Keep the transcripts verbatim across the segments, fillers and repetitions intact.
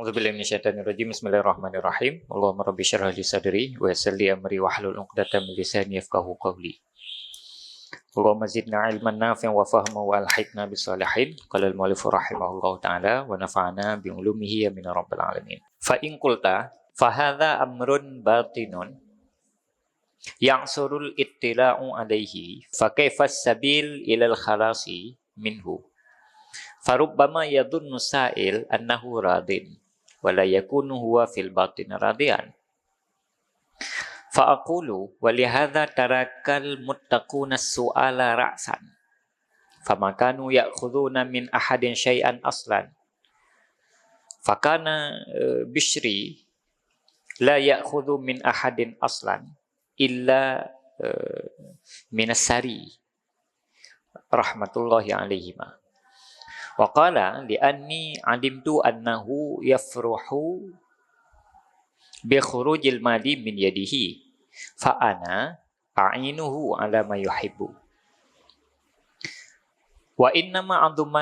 أعوذ بالله من الشيطان الرجيم. بسم الله الرحمن الرحيم. اللهم رب اشرح لي صدري ويسر لي أمري واحلل عقدة من لساني يفقهوا قولي. اللهم زدنا علما نافعا وفهما وألحقنا بالصالحين. قال المؤلف رحمه الله تعالى ونفعنا بعلومه آمين يا رب العالمين. فإن قلت فهذا أمر باطن يعسر الاطلاع عليه، فكيف السبيل إلى الخلاص منه؟ فربما يظن السائل أنه راض، ولا يكون هو في الباطن راضيا. فأقول: ولهذا ترك المتقون السؤال رأسا، فما كانوا يأخذون من أحد شيئا أصلا، فكان، آه، بشري لا يأخذ من أحد أصلا إلا، آه، من الساري، رحمة الله عليهما. وقال: لأني علمت أنه يفرح بخروج المال من يده، فأنا أعينه على ما يحب. وإنما عظم،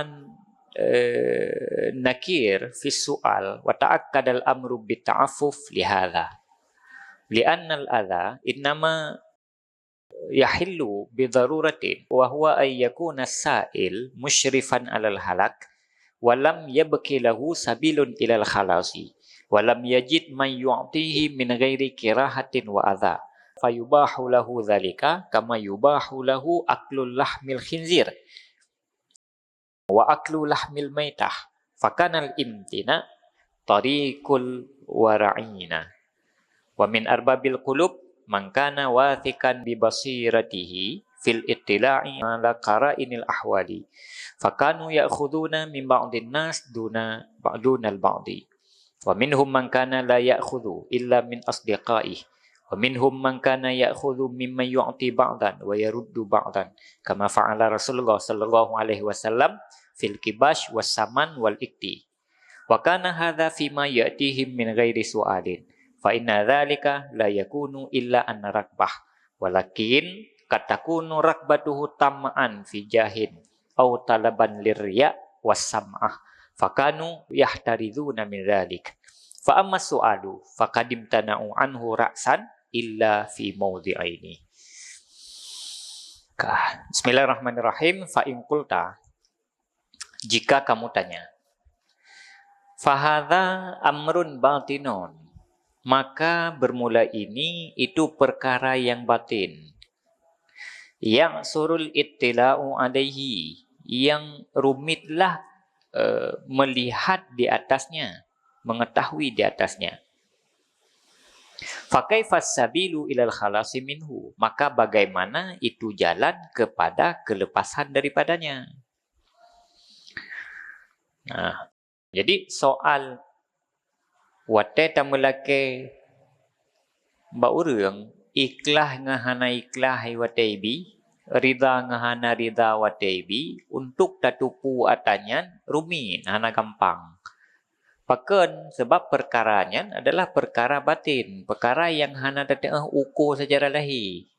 آه، النكير في السؤال وتأكد الأمر بالتعفف لهذا، لأن الأذى إنما يحل بضرورة، وهو أن يكون السائل مشرفا على الهلاك ولم يبق له سبيل إلى الخلاص، ولم يجد من يعطيه من غير كراهة وأذى، فيباح له ذلك كما يباح له أكل لحم الخنزير وأكل لحم الميتة، فكان الامتناع طريق الورعين. ومن أرباب القلوب من كان واثقا ببصيرته في الاطلاع على قرائن الأحوال، فكانوا يأخذون من بعض الناس دون، دون البعض، ومنهم من كان لا يأخذ إلا من أصدقائه، ومنهم من كان يأخذ ممن يعطي بعضا ويرد بعضا، كما فعل رسول الله صلى الله عليه وسلم في الكباش والسمن والإقط. وكان هذا فيما يأتيهم من غير سؤال، فإن ذلك لا يكون إلا عن رغبة، ولكن قد تكون رغبته طمعا في جاه أو طلبا للرياء والسمعة، فكانوا يحترزون من ذلك. فأما السؤال فقد امتنعوا عنه رأسا إلا في موضعين. Ka. Bismillahirrahmanirrahim. فإن قلت, jika kamu tanya, فهذا أمر باطن, maka bermula ini itu perkara yang batin. يعسر الاطلاع عليه, yang rumitlah, eh, melihat di atasnya, mengetahui di atasnya. فكيف السبيل إلى الخلاص منه, maka bagaimana itu jalan kepada kelepasan daripadanya? Nah, jadi soal watée tameulakée bak ureuëng, ikhlas ngon hana ikhlas watée ibi, rida ngon hana rida watée ibi, untuk tateupeue atra nyan rumiet, hana gampang. Pakon? Sabab peukara nyan adalah peukara batin, peukara nyang hana tateuoh uko seucara lahé.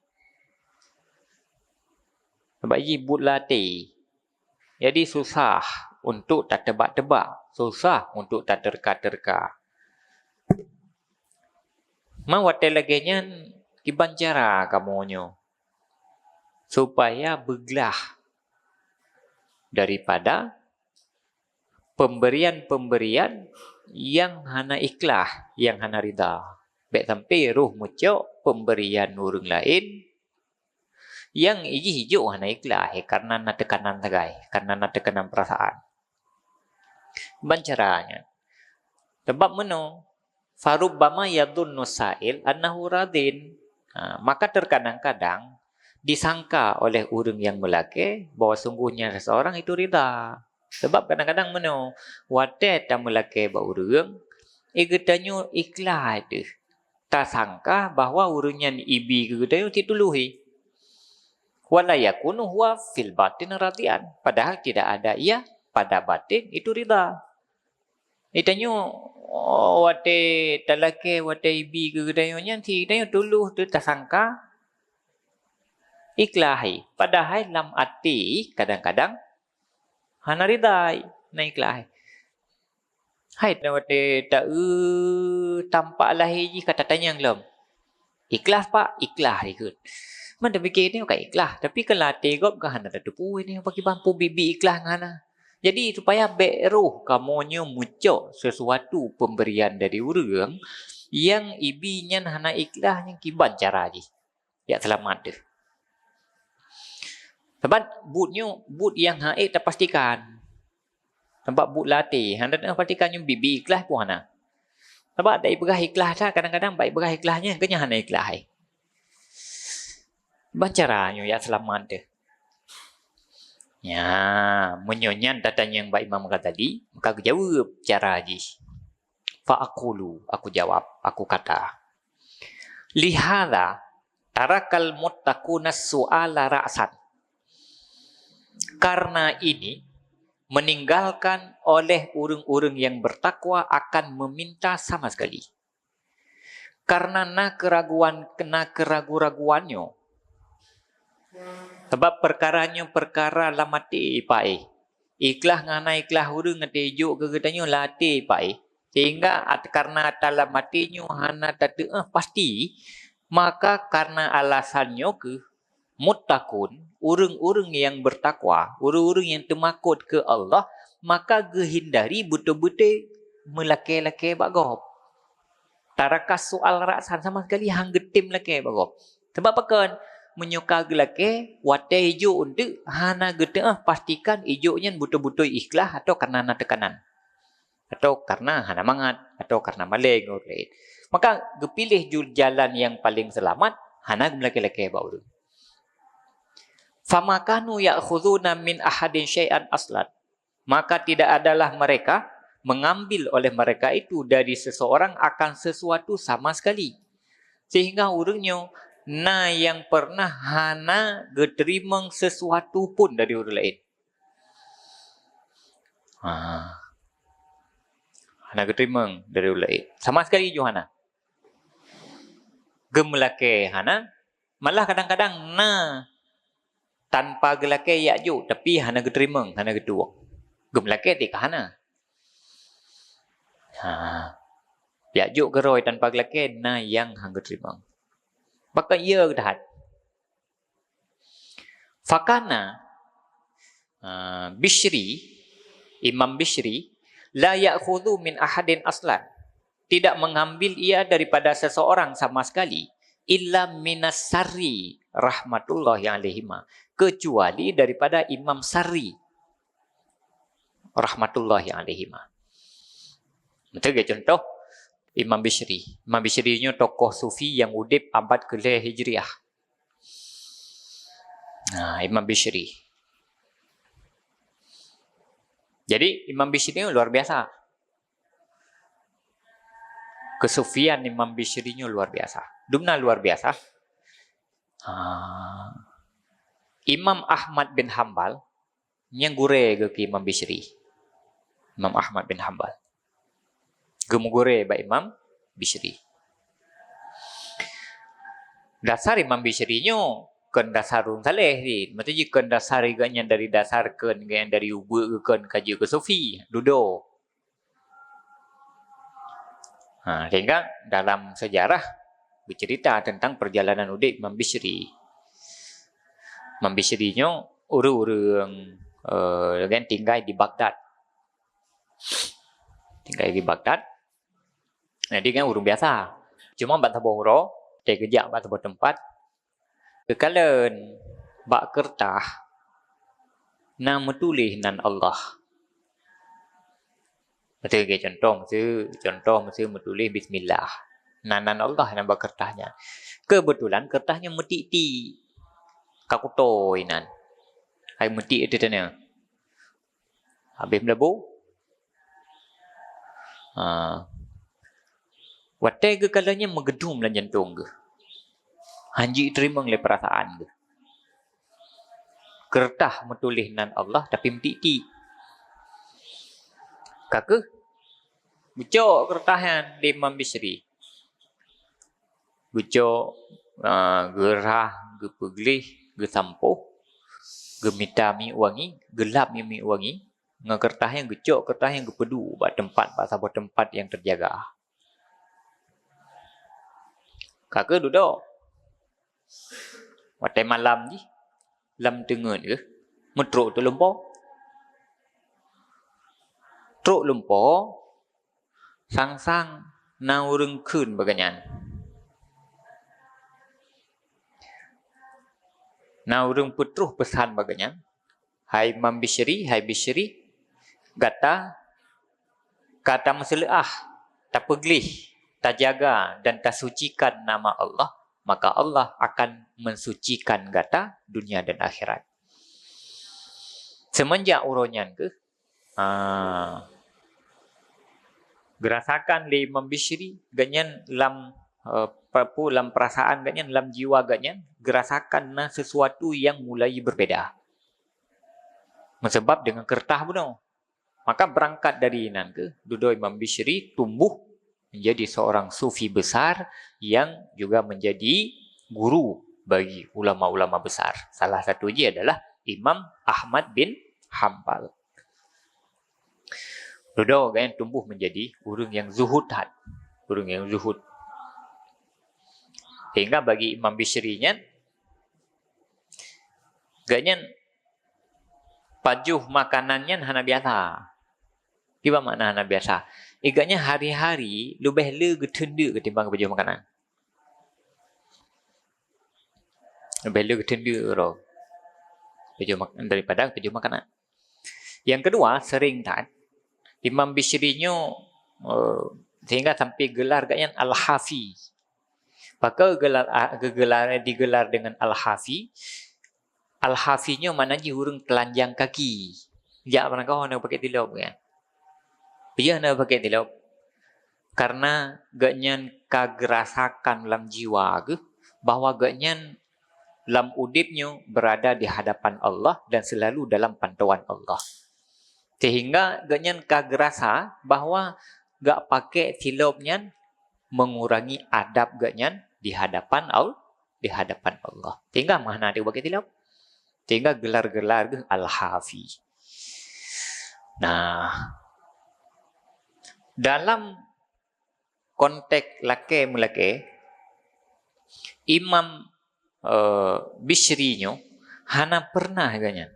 Sabab jih buet lam até. Jadi susah untuk tateuba-teuba, susah untuk tateurka-teurka. Ma watée lagée nyan, kiban cara kamoe nyoe supaya beuglah daripada pemberian-pemberian nyang hana ikhlas, nyang hana rida. Bék sampai roh meucok pemberian ureuëng laén nyang jih jok hana ikhlas, eh, karena na teukanan sagai, karena na teukanan peurasaan. Ban cara nyan. Sabab meunoe, فربما يظن السائل أنه راض. Ha, maka terkadang-kadang disangka oleh ureuëng nyang meulakée bahwa sungguhnya seseorang itu rida. Sabab kadang-kadang meunoe, watée tameulakée bak ureuëng, eh, geutanyoe ikhlas deuh. Tasangka bahwa ureuëng nyan ibi keu geutanyoe cit tuloh. ولا يكون هو في الباطن راضيا. Padahal tidak ada ia pada batin itu rida. Geutanyoe, oh, watée talakée, watée ibi keu geutanyoe nyan, si geutanyoe tuloh teuh tasangka ikhlas. Padahai lam até kadang-kadang hana rida, hana ikhlas. Hai, watèe ta-eu tampak lahé jih ka tatanyong lom. "Ikhlas, Pak?" "Ikhlas," ikheun. Man tapike nyoe ka ikhlas, tapi kan lam até gob ka hana tateupeue nyoe pakriban peue biet-biet ikhlas ngon hana. Jadi, supaya bèk roh kamoe nyoe meucok sesuatu pemberian dari ureueng nyang ibi nyan hana ikhlas, nyan kiban cara jih jak seulamat teuh. Sabab buet nyoe, buet nyang han ék tapastikan. Sabab buet lam até, hana teupeue pastikan nyoe biet-biet ikhlas peue hana. Sabab bak ipeugah ikhlas that, kadang-kadang bak ipeugah ikhlas nyan, keu nyan hana ikhlas hai. Ban cara nyoe jak seulamat teuh. Nya, meunyoe nyan tatanyong bak Imam Ghazali, maka geujaweueb cara jih. Fa aqulu, aku jawab, aku kata. Lihadza tarakal muttaquna su'ala ra'san. Karena ini, meninggalkan oleh ureueng-ureueng yang bertakwa akan meminta sama sekali. Karena na keuraguan, na keuragu-raguan nyoe. Sabab peukara nyoe peukara lam até, Pak, eh. Ikhlas ngon hana ikhlas ureueng até jok keu geutanyoe lam até, Pak, eh. Sehingga at-, karena ata lam até nyoe hana tateu'oh pasti, maka karena alasan nyoe kheueh muttaqun, ureueng-ureueng nyang bertakwa, ureueng-ureueng nyang teumakot keu Allah, maka geuhindari beutôi-beutôi meulakèe-lakèe bak gob. Taraka su'al ra'san, sama sekali han geutem lakèe bak gob. Sabab pakon? Meunyoe ka geulakèe, watèe jok eunteuk hana geuteu'oh pastikan ijok nyan beutôi-beutôi ikhlas atawa karena na teukanan. Atau karena hana mangat, atau karena malèe ngon ureueng laén. Maka geupiléh ju-, jalan nyang paleng seulamat, hana geumeulakèe-lakèe bak ureueng. Fama kanu ya'khuduna min ahadin syai'an aslan. Maka tidak adalah mereka mengambil oleh mereka itu dari seseorang akan sesuatu sama sekali. Sehingga ureueng nyoe na nyang pernah hana geuteurimong sesuatu pun dari ureueng laén. Ha. Hana geuteurimong dari ureueng laén. Sama sekali jih hana. Geumeulakèe hana, malah kadang-kadang na tanpa geulakèe jak jok, tapi hana geuteurimong, hana geutuwök. Geumeulakèe teuka hana. Ha. Jak jok keurôi tanpa geulakèe, na nyang han geuteurimong. Pakon iya that. Fakana, ah, Bishri, Imam Bishri, la ya'khudhu min ahadin aslan, tidak mengambil ia daripada seseorang sama sekali, illa minas Sarri rahmatullahi alaihima, kecuali daripada Imam Sarri rahmatullahi alaihima. Beutôi gét contoh Imam Bishri. Imam Bishri nyoe tokoh sufi nyang udép abad keulhèe Hijriah. Nah, Imam Bishri. Jadi, Imam Bishri nyoe luar biasa. Keusufian Imam Bishri nyoe luar biasa. Dumna luar biasa. Ah, Imam Ahmad bin Hambal nyang gurèe geuh keu Imam Bishri. Imam Ahmad bin Hambal. Geumeugurèe bak Imam Bishri. Dasar Imam Bishri nyoe kon dasar ureueng saleh jih. Maksud jih kon dasar geuh nyan dari dasar kon geuh nyan dari ubeut geuh kon ka jeuet keu sufi. Dudoe. Ha, sehingga dalam sejarah bercerita tentang perjalanan udép Imam Bishri. Imam Bishri nyoe ureueng-ureueng, eh, kan tinggai di Baghdad. Tinggai di Baghdad. Jadi kan ureueng biasa. Cuma bak saboh uroe, watèe geujak bak saboh teumpat, geukalon bak keureutah na meutuléh nan Allah. Beutôi gét contoh miseue, contoh miseue meutuléh bismillah. Na nan Allah na bak keureutah nyan. Keubeutulan keureutah nyan meutik-tik. Ka kutôi nan. Hai meutik teuh teuneuk. Habéh meulabu. Ha. Watèe geukalon nyan meugeudum lam jantong geuh. Han jeuet teurimong lé peurasaan geuh. Keureutah meutuléh nan Allah tapi meutik-tik. Ka keuh geucok keureutah nyan lé Imam Bishri. Geucok, ah, geurhah, geupeugleh, geusampôh, geumita minyéuk wangi, geulap minyéuk wangi, ngon keureutah nyan, geucok keureutah nyan geupeuduek bak teumpat, bak saboh teumpat nyang teujaga. Ka keuh dudoe. Watèe malam jih, lam teungeut geuh, meutrok teuk lumpoe. Trok lumpoe, sang-sang na ureueng kheun bak gobnyan. Na ureueng peutroh peusan bak gobnyan, "Hai Imam Bisyri, hai Bisyri, gata ka tameuseuleubah, tapeugleh, tajaga dan tasucikan nama Allah, maka Allah akan mensucikan gata dunia dan akhirat." Semenjak uroe nyan keuh, ah, geurasakan lé Imam Bisyri, gobnyan lam, eh, apa, lam perasaan gobnyan, lam jiwa gobnyan, geurasakan na sesuatu yang mulai berbeda. Meusabab deungon keureutah bunoe. Maka beurangkat dari nan keuh, dudoe Imam Bisyri tumbuh menjadi seorang sufi besar yang juga menjadi guru bagi ulama-ulama besar. Salah satu jih adalah Imam Ahmad bin Hambal. Dudoe gobnyan tumbuh menjadi ureueng nyang zuhud that, ureueng nyang zuhud. Sehingga bagi Imam Bisyri nyan, gobnyan pajoh makanan nyan hana biasa. Kiban makna hana biasa? Gobnyan hari-hari leubeh le geuteundeuk ketimbang geupajoh makanan. Leubeh le geuteundeuk uroe pajoh mak-, daripada pajoh makanan. Yang kedua, sering that Imam Bisyri nyoe, eh, sehingga sampai gelar gobnyan Al-Hafi. Pakon gelar, ah, geugelar, digelar dengan Al-Hafi? Al-Hafi nyoe makna jih ureueng telanjang kaki. Jak meunan ka hana pakai tilop kan? Peue jih hana pakai tilop? Karena gobnyan ka geurasakan lam jiwa geuh bahwa gobnyan lam udeb nyoe berada di hadapan Allah dan selalu dalam pantauan Allah. Sehingga gobnyan ka geurasa bahwa gak pakai tilop nyan mengurangi adab gobnyan di hadapan Al-, di hadapan Allah. Sehingga makna dia pakai tilop. Sehingga gelar-gelar geuh Al-Hafi. Nah, dalam konteks lakée meulakée, Imam, eh, Bisyri nyoe hana pernah gobnyan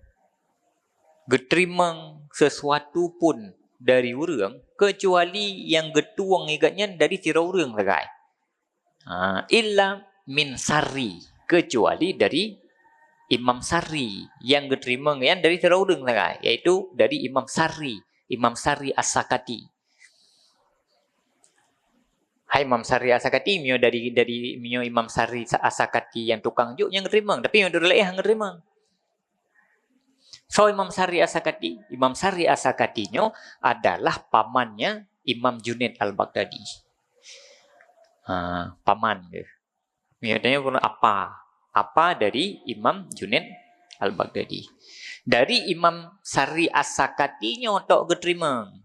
geuteurimong sesuatu pun dari ureuëng, keucuali nyang geutueng gobnyan dari sidroe ureuëng sagai. Ha, illa min Sarri, keucuali dari Imam Sarri, nyang geuteurimong nyan dari sidroe ureuëng sagai, yaitu dari Imam Sarri, Imam Sarri As-Sakati. Hai Imam Sarri As-Sakati, meunyoe dari, dari, meunyoe Imam Sarri Sa-, As-Sakati nyang tukang jok, nyan geuteurimong, tapi meunyoe dari laén hana geuteurimong. Soe Imam Sarri As-Sakati? Imam Sarri As-Sakati nyoe adalah pamannya Imam Junaid Al-Baghdadi. Ha, paman geuh. Meunyoe tanyoe pun apa? Apa dari Imam Junaid Al-Baghdadi. Dari Imam Sarri As-Sakati nyoe tok geuteurimong.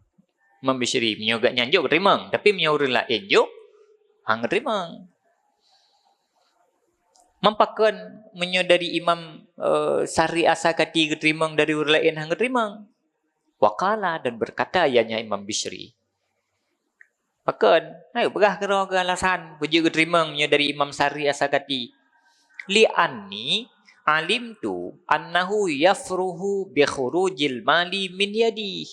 Imam Bisyri, meunyoe gobnyan jok geuteurimong, tapi meunyoe ureuëng laén jok, hana geuteurimong. Pakon meunyoe dari Imam, eh, Sarri As-Sakati geuteurimong, dari ureuëng laén hana geuteurimong? Waqala, dan berkata ianya Imam Bisyri. Pakon? Ayo peugah keudroe keuh alasan peue jeuet geuteurimong nyoe dari Imam Sarri As-Sakati. "Li anni alimtu annahu yafruhu bi khurujil mali min yadih."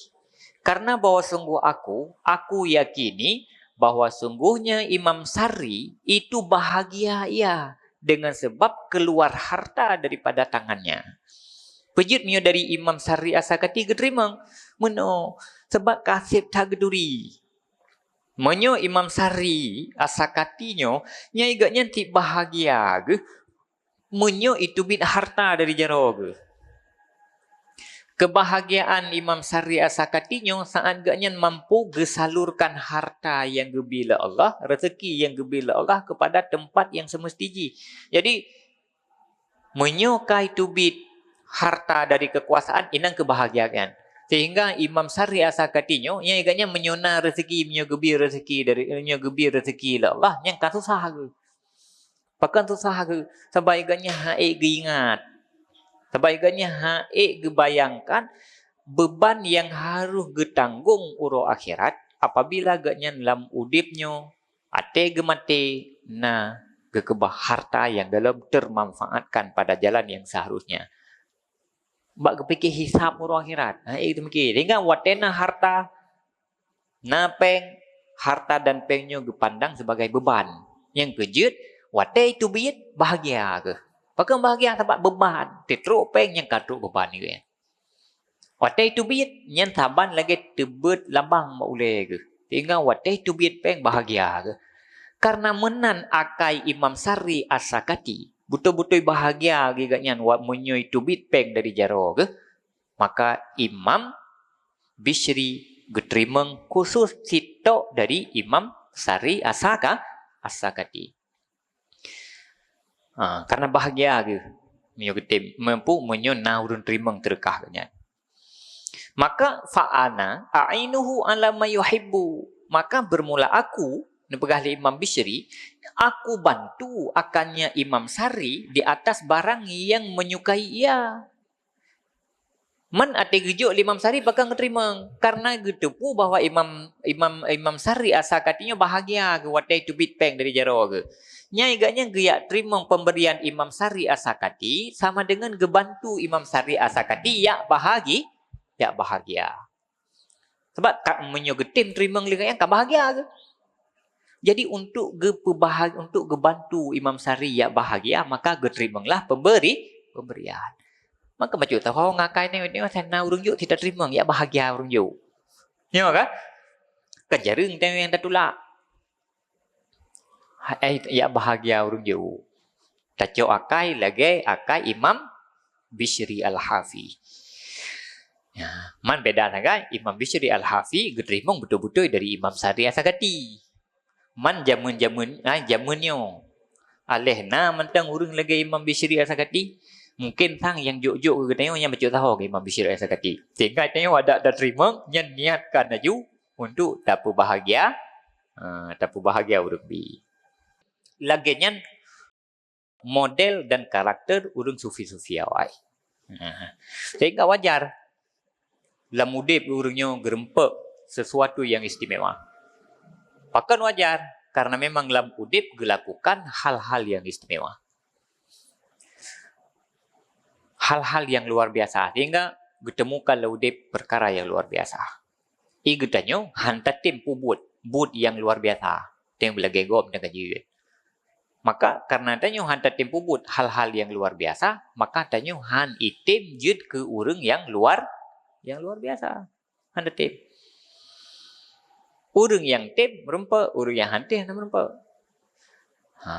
Karena bahwa sungguh aku, aku yakini bahwa sungguhnya Imam Sarri itu bahagia ia dengan sebab keluar harta daripada tangannya. Peue jeuet meunyoe dari Imam Sarri As-Sakati geuteurimong? Meunoe, sebab ka seb that geuturi. Meunyoe Imam Sarri As-Sakati nyoe, nyan gobnyan cit bahagia geuh meunyoe iteubiet harta dari jaroe geuh. Kebahagiaan Imam Sarri As-Sakati nyoe saat gobnyan mampu geusalurkan harta nyang geubri lé Allah, rezeki nyang geubri lé Allah kepada tempat yang semesti jih. Jadi, meunyoe ka iteubiet harta dari kekuasaan, inan kebahagiaan. Sehingga Imam Sarri As-Sakati nyoe, nyan gobnyan meunyoe na rezeki, meunyoe geubri rezeki dari, meunyoe geubri rezeki lé Allah, nyan ka susah geuh. Pakon susah geuh? Sabab gobnyan han ék geuingat. Sabab gobnyan han ék geubayangkan Beuban nyang harôh geutanggong uroe akhirat apabila geuhnyan lam udeb nyoe, até geumaté, na geukeubah harta nyang golom teumanfaatkan pada jalan nyang seuharôhnya. Bak geupike hisab uroe akhirat. Ha, eh, teumike. Sehingga watée na harta, na péng, harta dan péng nyoe geupandang sibagai beuban. Nyang keujeuet, watée teubiet, bahagia kheueh. Pakon bahagia? Sabab beuban. Teutrok péng nyang ka trok beuban kheueh. Watée teubiet, nyan saban lagée teubeuet labang bak ulée kheueh. Sehingga watée teubiet péng, bahagia kheueh. Karena meunan akai Imam Sari As-Sakati, beutôi-beutôi bahagia geuh geuhnyan wa-, meunyoe teubiet péng dari jaroe kheueh, maka Imam Bishri geuteurimong khusus sitok dari Imam Sari As-Saka-, As-Sakati. Ha, karena bahagia kheueh meunyoe geutem, meumpu meunyoe na ureuëng teurimong seudeukah geuhnyan. Maka fa'ana a'inuhu ala ma yuhibbu. Maka bermula aku, neupeugah lé Imam Bishri, aku bantu akannya Imam Sari di atas barang yang menyukai ia. Man até geujok lé Imam Sari pakon geuteurimong, karena geuteupeue bahwa Imam, Imam, Imam Sari As-Sakati nyoe bahagia kheueh watée teubiet péng dari jaroe kheueh. Nyai geuhnyan geuyak teurimong pemberian Imam Sari As-Sakati sama dengan geubantu Imam Sari As-Sakati yak bahagi-, yak bahagia. Sabab ka, meunyoe geutem teurimong lé geuhnyan ka bahagia kheueh. Jadi untuk geupeubahag-, untuk geubantu Imam Sari yak bahagia, maka geuteurimonglah pemberi-, pemberian. Maka bacut tahu ngakai ni, ni masa na ureuëng jok, tidak teurimong, yak bahagia ureuëng jok. Nyoe kan? Kan jareueng teuh nyang tatulak. Hai, yak bahagia ureuëng jok. Tacok akai lagée akai Imam Bishri Al-Hafi. Ya, man beda sagai, Imam Bishri Al-Hafi geuteurimong beutôi-beutôi dari Imam Sari As-Sakati. Man jameun-jameun, ah, jameun nyoe, aléh na mantong ureuëng lagée Imam Bishri As-Sakati, mungkin sang nyang jok-jok keu geutanyoe nyang bacut tahu keu Imam Bishri As-Sakati. Sehingga tanyoe adak tateurimong, nyan niatkan laju untuk tapeubahagia, ah, tapeubahagia ureuëng bi. Lagée nyan model dan karakter ureuëng sufi-sufi awai. Nah, sehingga wajar lam udeb ureuëng nyoe geureumpok sesuatu yang istimewa. Pakon wajar? Karena memang lam udeb geulakukan hal-hal yang istimewa. Hal-hal yang luar biasa, sehingga geutemukan lam udeb perkara yang luar biasa. I geutanyoe han tatem peubuet buet nyang luar biasa, teuh beulagée gob dan ka jeuet. Maka, karena tanyoe han tatem peubuet hal-hal nyang luar biasa, maka tanyoe han item jeuet keu ureuëng nyang luar, nyang luar biasa. Han tatem. Ureuëng nyang tem meureumpok, ureuëng nyang han tem hana meureumpok. Ha.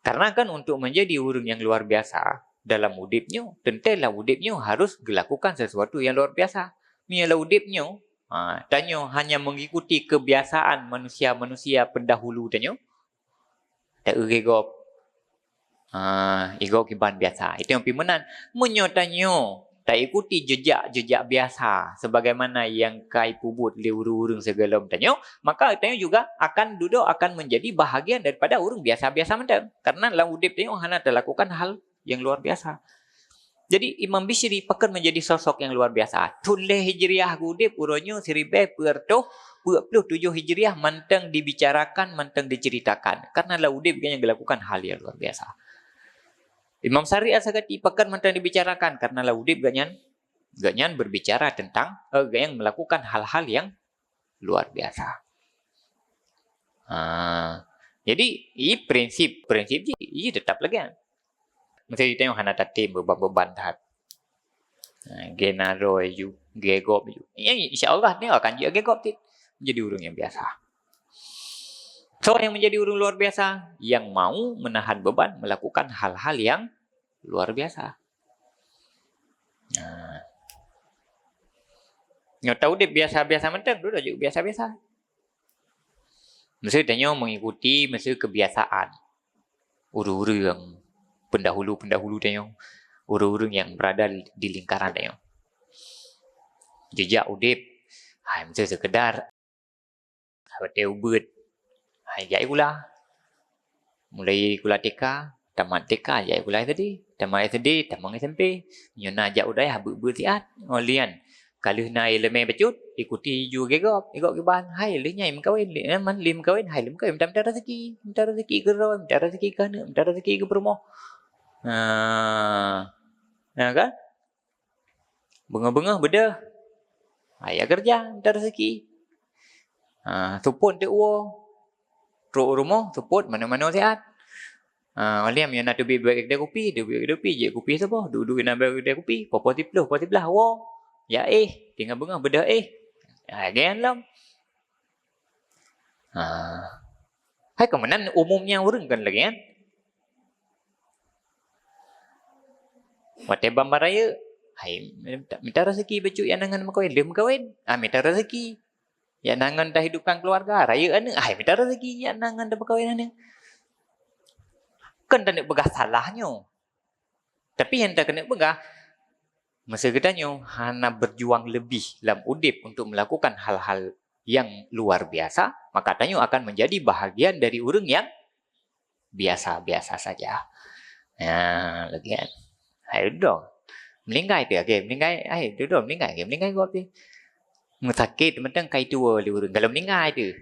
Karena kan untuk menjadi ureuëng nyang luar biasa dalam udeb nyoe, teuntée lam udeb nyoe harus geulakukan sesuatu nyang luar biasa. Meunyoe lam udeb nyoe, ha, tanyoe hanya mengikuti kebiasaan manusia-manusia pendahulu tanyoe, ta-eu geugob, ha, igob kiban biasa. Itu nyang pi meunan. Meunyoe tanyoe taikuti jejak-jejak biasa sebagaimana nyang ka ipeubuet lé ureuëng-ureuëng sigohlom tanyoe, maka tanyoe juga akan dudoe akan menjadi bahagian daripada ureuëng biasa-biasa mantong. Karena lam udeb tanyoe hana talakukan hal nyang luar biasa. Jadi, Imam Bishri pakon menjadi sosok nyang luar biasa. Thon lhée Hijriah geuudeb, uroe nyoe siribée peuet reutôh peuet ploh tujoh Hijriah mantong dibicarakan, mantong diceritakan. Karena lam udeb geuhnyan geulakukan hal nyang luar biasa. Imam Sari As-Sakati pakon mantong dibicarakan karena lam udeb geuhnyan, geuhnyan berbicara tentang, eh, geuhnyan melakukan hal-hal yang luar biasa. Ha, jadi, i prinsip, prinsip jih, i tetap lagée nyan. Meusé tanyoe hana tatem beuban-beuban that. Ha, geunaroe ju, geugob ju. Ya, insya Allah, dia akan jeuet geugob cit. Menjadi ureuëng yang biasa. Soe nyang menjadi ureuëng luar biasa? Yang mau menahan beban melakukan hal-hal yang luar biasa. Nah. Nyoe taudeb biasa-biasa mantong, dudoe jeuet biasa-biasa. Meusé tanyoe mengikuti, meusé kebiasaan ureuëng-ureuëng pendahulu-pendahulu tanyoe, ureuëng-ureuëng yang berada di lingkaran tanyoe. Jejak udeb, hai, meusé sekedar watée ubeuet, hai, jak sikula. Mulai sikula T K, tamat T K, jak sikula S D, tamat S D, tamong S M P. Nyoe na jak u dayah, beuet-beuet siat. Oh, lian. Ka lheueh na iéleumé bacut, ikuti ju gigop, igop kiban, hai lheueh nyan meukawen, lheueh nyan man lheueh meukawen, hai lheueh meukawen, minta-minta rezeki, minta rezeki keu droe, minta rezeki keu aneuk, minta rezeki keu peurumoh. Ha. Na kan? Beungoh-beungoh beudôh. Hai jak keureuja, minta rezeki. Ha, seupôt teuk woe. Trok u rumoh, seupôt manoe-manoe siat. Ha, óh lheueh nyan na teubiet bak keudè kupi, teubiet keudè kupi, jép kupi saboh, duek-duek na bak keudè kupi, po-po siploh, po siblaih woe. Jak éh, teungoh beungoh beudôh éh. Ha, lagèe nyan lom. Ha. Hai keu meunan umumnya ureueng kan lagèe nyan. Watèe ban-ban rayeuk, hai minta, minta rezeki bacut jak na ngon meukawen, lheueh meukawen. Ah, minta rezeki. Jak na ngon tahidupkan keuluwarga, rayeuk aneuk, hai minta rezeki jak na ngon tameukawen aneuk. Kon taneuk peugah salah nyoe. Tapi nyang takeuneuk peugah, meusé geutanyoe hana berjuang lebih lam udép untuk melakukan hal-hal yang luar biasa, maka tanyoe akan menjadi bahagian dari ureueng yang biasa-biasa saja. Ya, lagèe nyan. Hai dudoe. Meuninggai teuh, oke, meuninggai, hai dudoe, meuninggai, oke, meuninggai gob teuh. Meusakét mantong ka ituwoe lé ureueng, kalau meuninggai teuh.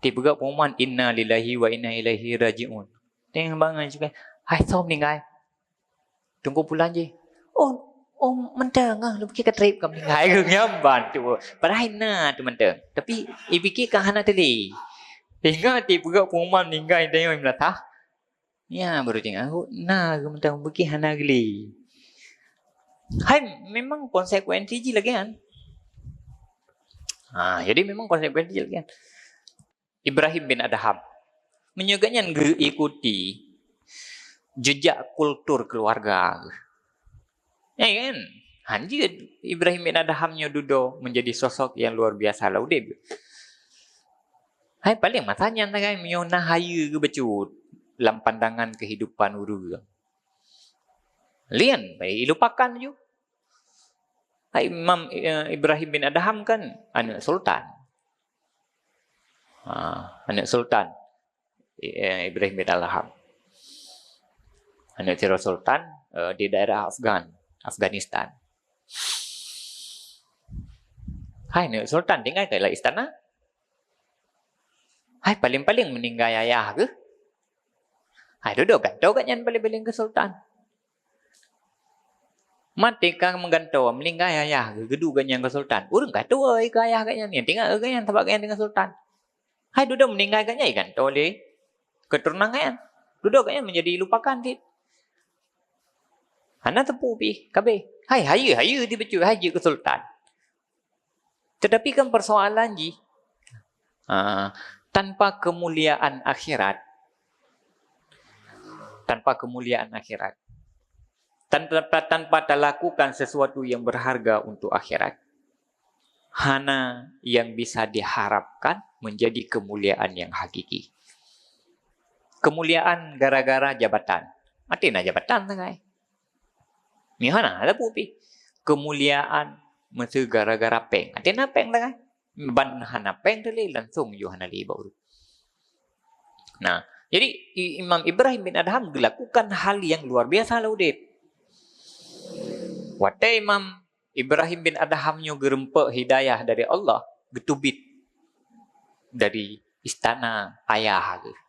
Tipeugah pengumuman, "Inna lillahi wa inna ilaihi raji'un." Teuh bangai juga, "Hai, soe meuninggai?" Teungku pulan jih. "Oh, oh, mantong ah, lôn pikir ka trép ka meuninggai." Nyan ban teuh. Padahai na teuh mantong. Tapi, ipikir ka hana teuh lé. Ingat tipeugah pengumuman meuninggai tanyoe meulatah. Ya, baru teuingat, "Oh, na geuh mantong, bukih hana geuli." Hai, memang konsekuensi jih lagèe nyan. Ha, jadi memang konsekuensi jih lagèe nyan. Ibrahim bin Adham. Meunyoe geuhnyan geuikuti jejak kultur keuluwarga geuh. Ya kan? Hanjeuet Ibrahim bin Adham nyoe dudoe menjadi sosok yang luar biasa lam udép. Hai, paléng masa nyan sagai meunyoe na hayeue geuh bacut lam pandangan kehidupan ureueng. Lian, ilupakan ju. Hai, Imam, eh, Ibrahim bin Adham kan aneuk sultan. Ha, aneuk sultan. Eh, Ibrahim bin Adham. Aneuk sidroe sultan, eh, di daerah Afghan, Afghanistan. Hai, aneuk sultan tinggai ka lam istana. Hai, paléng-paléng meuninggai ayah geuh. Hai, dudoe gantoe geuhnyan paléng-paléng keu sultan. Maté ka meugantoe, meuninggai ayah geuh, geuduek geuhnyan keu sultan. Ureueng ka tuwoe keu ayah geuhnyan, nyang teuingat geuhnyan sabab geuhnyan teuingat sultan. Hai dudoe meuninggai geuhnyan, gantoe lé keuturonan geuhnyan. Dudoe geuhnyan menjadi lupakan cit. Hana teupeu pih, kabeh. Hai, hayeue, hayeue di bacut, hai jeuet keu sultan. Tetapi kan persoalan jih, ah, tanpa kemuliaan akhirat, tanpa kemuliaan akhirat, tanpa, tanpa talakukan sesuatu yang berharga untuk akhirat, hana yang bisa diharapkan menjadi kemuliaan yang hakiki. Kemuliaan gara-gara jabatan. Maté na jabatan sagai. Nyoe hana, hana teupeu pih. Kemuliaan meuseu gara-gara péng. Maté na péng sagai. Ban hana péng teuh lé, langsung ju hana lé bak ureueng. Nah, jadi I-, Imam Ibrahim bin Adham geulakukan hal yang luar biasa lam udép. Watèe Imam Ibrahim bin Adham nyoe geurumpok hidayah dari Allah, geuteubiet dari istana ayah geuh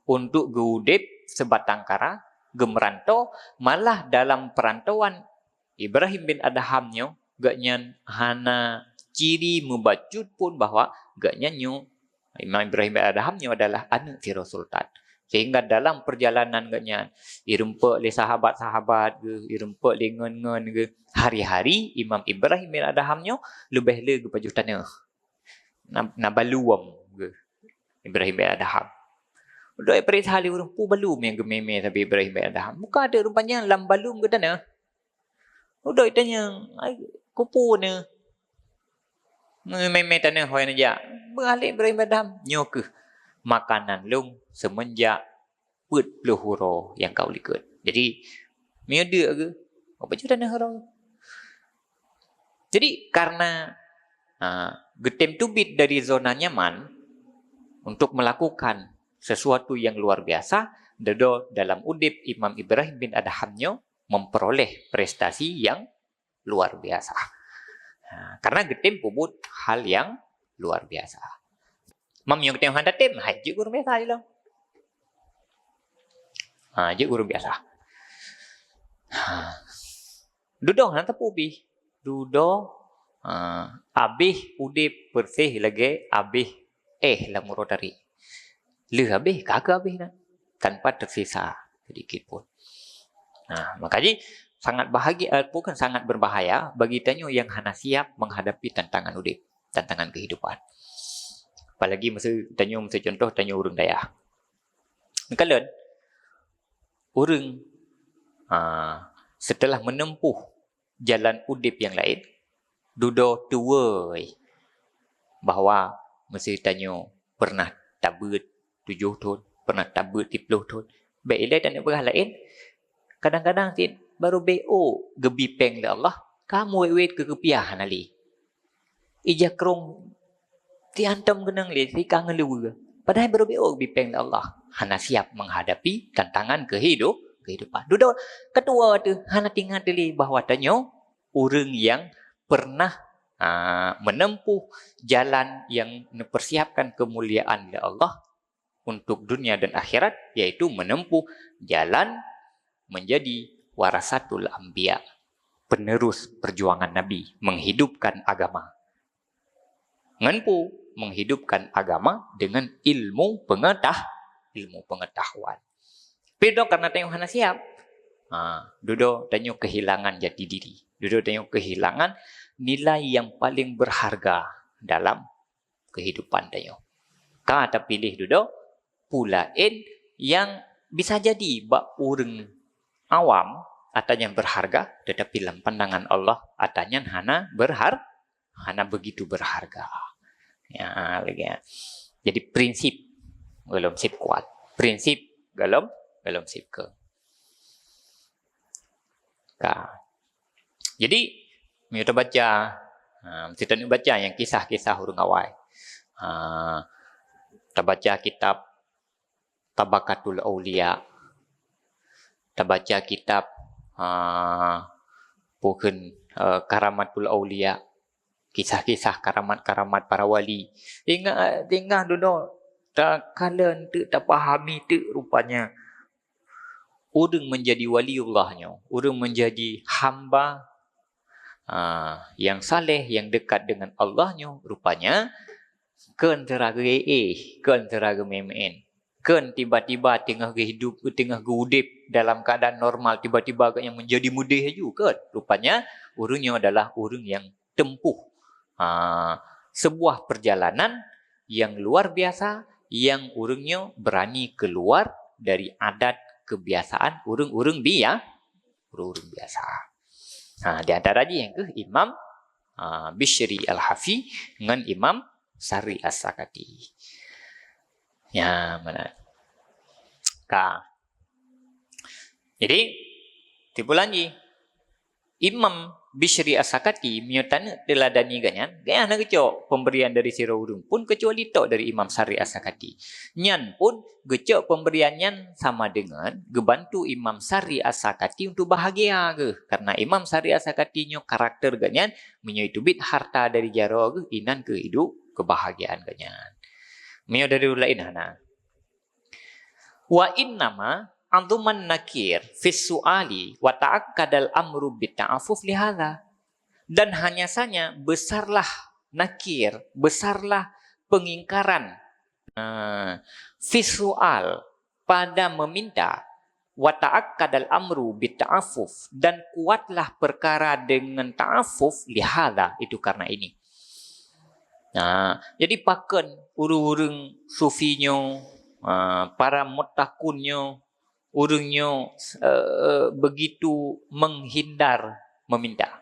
untuk geuudép seubatang kara, geumeuranto, malah dalam peurantauan Ibrahim bin Adham nyoe, geuhnyan hana ciri meubacut pun bahwa geuhnyan nyoe, Imam Ibrahim bin Adham nyoe adalah aneuk sidroe sultan. Sehingga dalam perjalanan geuhnyan, irumpok lé sahabat-sahabat geuh, irumpok lé ngon-ngon geuh, hari-hari Imam Ibrahim bin Adham nyoe leubeh le geupajoh taneuh. Na, na balum geuh Ibrahim bin Adham. Udah ipeuriksa lé ureueng, peue balum nyang geumé-mé sabe Ibrahim bin Adham. Buka teuk rupanya lam balum geutaneuh. Udah itanyong, "Ai, keupeue neuh?" Mé-mé taneuh ho neujak. Beualek Ibrahim bin Adham, "Nyoe kheueh makanan lôn seumeunjak peuet ploh uroe nyang ka likot." Jadi, meunyoe deuk geuh, oh, pajoh taneuh uroe. Jadi, karena, ha, geutem teubiet dari zona nyaman untuk melakukan sesuatu yang luar biasa, dudoe dalam udép Imam Ibrahim bin Adham nyoe memperoleh prestasi yang luar biasa. Ha, karena geutem peubuet hal yang luar biasa. Meunyoe geutem hana tem, hai jeuet ureuëng biasa je lom. Ha, jeuet ureuëng biasa. Ha. Dudoe hana teupeu bih. Dudoe, ha, abéh udeb persis lagée abéh éh lam uroe tari. Lheueh abéh, ka keu abéh na, tanpa tersisa sedikit pun. Nah, maka jih sangat bahagia, eh, bukan sangat berbahaya bagi tanyoe yang hana siap menghadapi tantangan udeb, tantangan kehidupan. Apalagi masa tanyoe, masa contoh tanyoe ureuëng dayah. Meukalon, ureuëng, ha, setelah menempuh jalan udeb nyang laén, dudoe tuwoi bahwa meusé tanyoe pernah tabeuet tujoh thon, pernah tabeuet siplôh thon. Bék ilée tanyoe peugah laén, kadang-kadang cit barô bék geubri péng lé Allah, ka meuwét-wét keu keupiah hana lé. Ija krong siantem keunong lé, sika ngeuluwe. Padahai barô bék geubri péng lé Allah. Hana siap menghadapi tantangan kehidup, kehidupan. Dudoe keudua teuh hana teuingat lé bahwa tanyoe ureuëng nyang pernah, ah, menempuh jalan nyang neupersiapkan kemuliaan lé Allah untuk dunia dan akhirat, yaitu menempuh jalan menjadi warasatul anbiya, penerus perjuangan Nabi menghidupkan agama. Ngon peue? Menghidupkan agama dengan ilmu pengetah-, ilmu pengetahuan. Tapi dudoe karena tanyoe hana siap, ha, dudoe tanyoe kehilangan jati diri. Dudoe tanyoe kehilangan nilai yang paling berharga dalam kehidupan tanyoe. Ka tapiléh dudoe peue laén nyang bisa jadi bak ureuëng awam atra nyan berharga, tetapi lam pandangan Allah atra nyan hana berhar-, hana begitu berharga. Ya, lagée nyan. Jadi prinsip gohlom seb kuat. Prinsip gohlom, gohlom seb keu. Ka. Jadi, meunyoe tabaca, ha, meusti taneuk baca nyang kisah-kisah ureuëng awai. Ha, tabaca kitab Tabaqatul Auliya, tabaca kitab, ha, peue kheun, eh, Karamatul Auliya, kisah-kisah karamat-karamat para wali. Ingat, tinggai dudoe takalon teuk, tapahami teuk rupanya ureuëng menjadi waliullah nyoe, ureuëng menjadi hamba, ah, yang saleh, yang dekat dengan Allah nyoe, rupanya kon sira geuéh, kon sira geumeuén. Kon tiba-tiba teungoh geuhidup, teungoh geuudeb dalam keadaan normal, tiba-tiba gobnyan menjadi meudeh laju, kon. Rupanya, ureuëng nyoe adalah ureuëng yang tempuh, ha, sebuah perjalanan yang luar biasa, yang ureuëng nyoe berani keluar dari adat kebiasaan ureuëng-ureuëng bia-, ureuëng-ureuëng biasa. Ha, di antara jih nyang keuh Imam, ha, Bishri Al-Hafi ngon Imam Sari As-Sakati. Ya, mana? Ka. Jadi, kesimpulan jih, Imam Bishri As-Sakati, meunyoe taneuk teuladani gobnyan, gobnyan hana geucok pemberian dari sidroe ureuëng pun keucuali tok dari Imam Sari As-Sakati. Nyan pun geucok pemberian nyan sama deungon geubantu Imam Sari As-Sakati untuk bahagia geuh. Karena Imam Sari As-Sakati nyoe karakter gobnyan, meunyoe teubiet harta dari jaroe geuh, inan keuh hidup kebahagiaan gobnyan. Meunyoe dari ureuëng laén hana. Wa innama azuman nakir fis su'ali wa ta'akkadal amru bita'affuf lihadza. Dan hanya saja besarlah nakir, besarlah pengingkaran, eh, fis su'al, pada meminta, wa ta'akkadal amru bita'affuf, dan kuatlah perkara dengan ta'affuf, lihadza, itu karena ini. Nah, jadi pakon ureuëng-ureuëng sufi nyoe, ah, para muttaqun nyoe, ureuëng nyoe, eh, begitu menghindar meminta?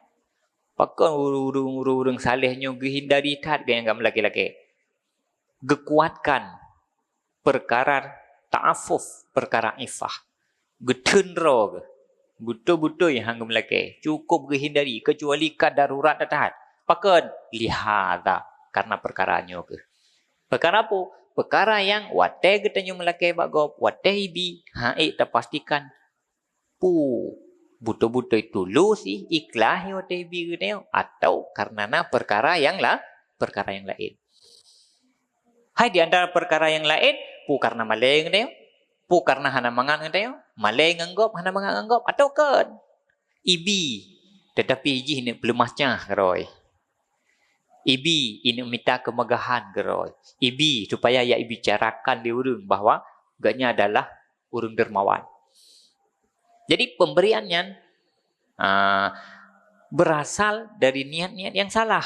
Pakon ureuëng-ureuëng, ureuëng-ureuëng saleh nyoe geuhindari that gobnyan gak meulakée-lakée? Geukuatkan perkara ta'affuf, perkara ifah. Geutheun droe geuh. Beutôi-beutôi han geumeulakée, cukup geuhindari, keucuali ka darurat that-that. Pakon? Lihadza, karena perkara nyoe geuh. Perkara peue? Perkara nyang watée geutanyoe meulakée bak gob, watée ibi, han ék tapastikan peue Beutôi-beutôi tulus jih, ikhlas jih watée ibi geutanyoe, atau karena na peukara nyang la-, peukara nyang laén. Hai di antara peukara nyang laén, peue karena malée geutanyoe, peue karena hana mangat geutanyoe, malée ngon gob, hana mangat ngon gob, atau kon ibi, tetapi jih neuk peuleumah cah keudroe. Ibi, ineuk mita keumeugahan keudroe. Ibi, supaya ya ibicarakan lé ureuëng bahwa gobnyan adalah ureuëng dermawan. Jadi, pemberian nyan, ah, berasal dari niat-niat yang salah.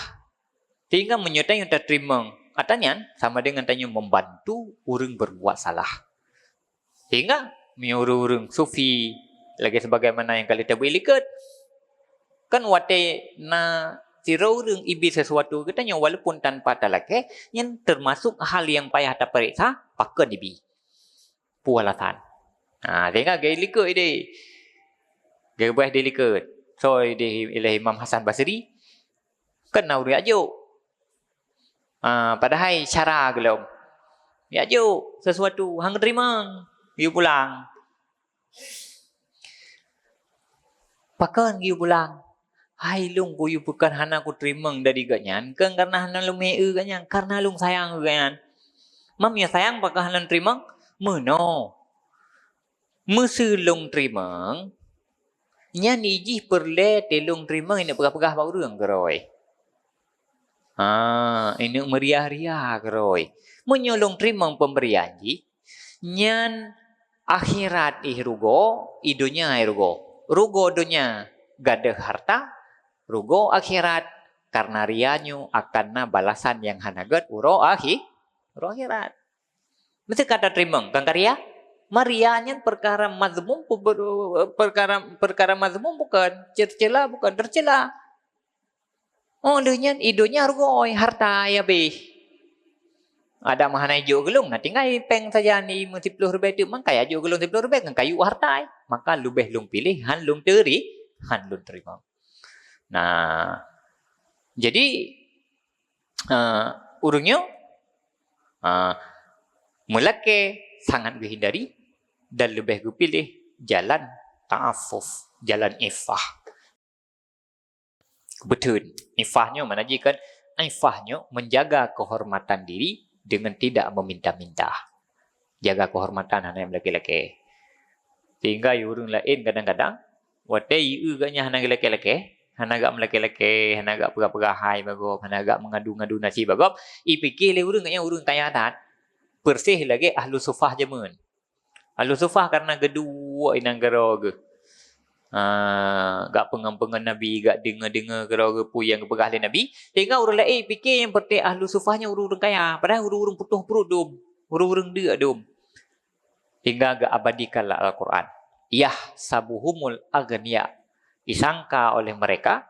Sehingga meunyoe tanyoe tateurimong, ata nyan sama dengan tanyoe membantu ureuëng berbuat salah. Sehingga meunyoe ureuëng-ureuëng sufi, lagée sebagaimana nyang ka lheueh tabri likot, kan watée na sidroe ureuëng ibi sesuatu geutanyoe walaupun tanpa talakée, nyan termasuk hal nyang payah tapeuriksa, pakon ibi. Peue alasan. Ha, sehingga geulikot ideh. Geubeudôh dilikot. Soe ideh ilée Imam Hasan Basri, kan na ureuëng jak jok. Ah, padahai syara gohlom. Jak jok sesuatu, hana geuteurimong, geuyue pulang. Pakon geuyue pulang? Hai lôn geuyue pakon hana kuteurimong dari gobnyan, kon karena hana lôn meu gobnyan, karena lôn sayang gobnyan. Meunyoe sayang pakon hana lôn teurimong? Meunoe. Meuseu lôn teurimong, nyan jih peureulée teuh lôn teurimong ineuk peugah-peugah bak ureuëng keudroe. Ha, ineuk meuriah-riah keudroe. Meunyoe lôn teurimong peumberian jih, nyan akhirat jih rugoe, i donya jih rugoe. Rugoe donya gadôh hareuta, rugoe akhirat karena ria nyoe akan na balasan nyang hana gét uroe akhi-, uroe akhirat. Meusti ka tateurimong, kon ka ria? Meuriah nyan peukara mazmum, pe-, pe-, peukara, peukara mazmum bukon, teucela bukon, teucela. Oh, lheueh nyan, i donya rugoe, hareuta habéh. Adak meuhana jok geulong, na tinggai péng sajan i meusiploh ribée teuk, maka ya jok geulong siploh ribée ngon kayu hareuta. Maka leubeh lôn piléh, han lôn teuri-, han lôn teurimong. Nah, jadi, ah, ureuëng nyoe, ah, meulakée sangat geuhindari dan leubeh geupiléh jalan ta'affuf, jalan iffah. Beutôi, iffah nyoe mana jih kan? Iffah nyoe menjaga kehormatan diri dengan tidak meminta-minta. Jaga kehormatan hana meulakée-lakée. Sehingga ureuëng laén kadang-kadang watée ieu gobnyan hana geulakée-lakée, hana gak meulakée-lakée, hana gak peugah-peugah hai bak gob, hana gak meungadu-ngadu naseb bak gob, ipike lé ureuëng gobnyan ureuëng kaya that. Persis lagée ahlu sufah jameun. Ahlu sufah karena geuduek inan keudroe geuh. Ah, gak peungon-peungon Nabi, gak deungoe-deungoe keudroe geuh peue nyang geupeugah lé Nabi, sehingga ureuëng laén pike nyang peureté ahlu sufah nyan ureuëng-ureuëng kaya, padahai ureuëng-ureuëng putôh pruet dum, ureuëng-ureuëng deuk dum. Hingga geuabadikanlah Al-Quran. Yahsabuhumul aghniya. Disangka oleh mereka,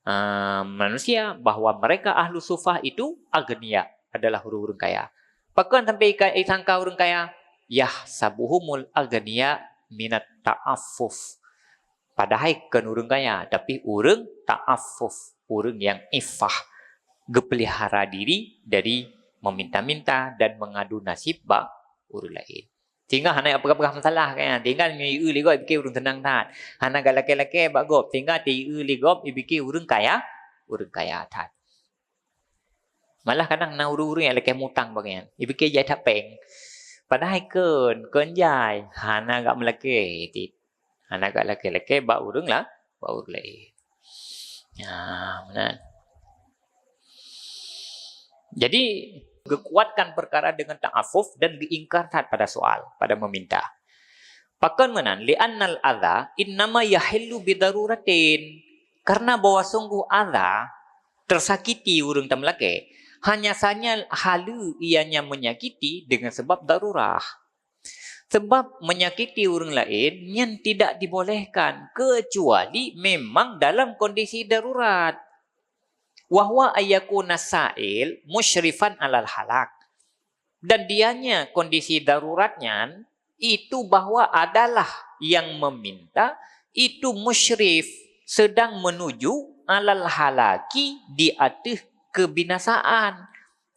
ah, manusia bahwa mereka ahlu sufah itu aghniya, adalah ureuëng-ureuëng kaya. Pakon sampai ika-, disangka ureuëng kaya? Yahsabuhumul aghniya minat ta'affuf. Padahai kon ureuëng kaya, tapi ureuëng ta'affuf, ureuëng nyang iffah, geupeulihara diri dari meminta-minta dan meungadu naseb bak ureuëng laén. Sehingga hana peugah-peugah masalah kan. Sehingga meunyoe ieu lé gob ipike ureuëng seunang that. Hana galakée-lakée bak gob. Sehingga teu ieu lé gob ipike ureuëng kaya, ureuëng kaya that. Malah kadang na ureuëng-ureuëng nyang lakée mutang bak nyan. Ipike jai that péng. Padahai kon, kon jai. Hana gak meulakée cit. Hana gak lakée-lakée bak ureuëng la-, bak ureuëng laén. Ya, meunan. Jadi, geukuatkan peukara deungon ta'affuf dan geuingkar that pada soal, pada meminta. Pakon meunan, li'annal adza innama yahillu bidaruratin. Karena bahwa sungguh adza, tersakiti ureuëng tameulakée, hanya saja haleue ianya menyakiti dengan sebab darurah. Sebab menyakiti ureuëng laén nyan tidak dibolehkan kecuali memang dalam kondisi darurat. Wa huwa ayyakuna sa'il musyrifan alal halak. Dan dianya kondisi darurat nyan itu bahwa adalah yang meminta itu musyrif sedang menuju alal halaki di ateueh kebinasaan.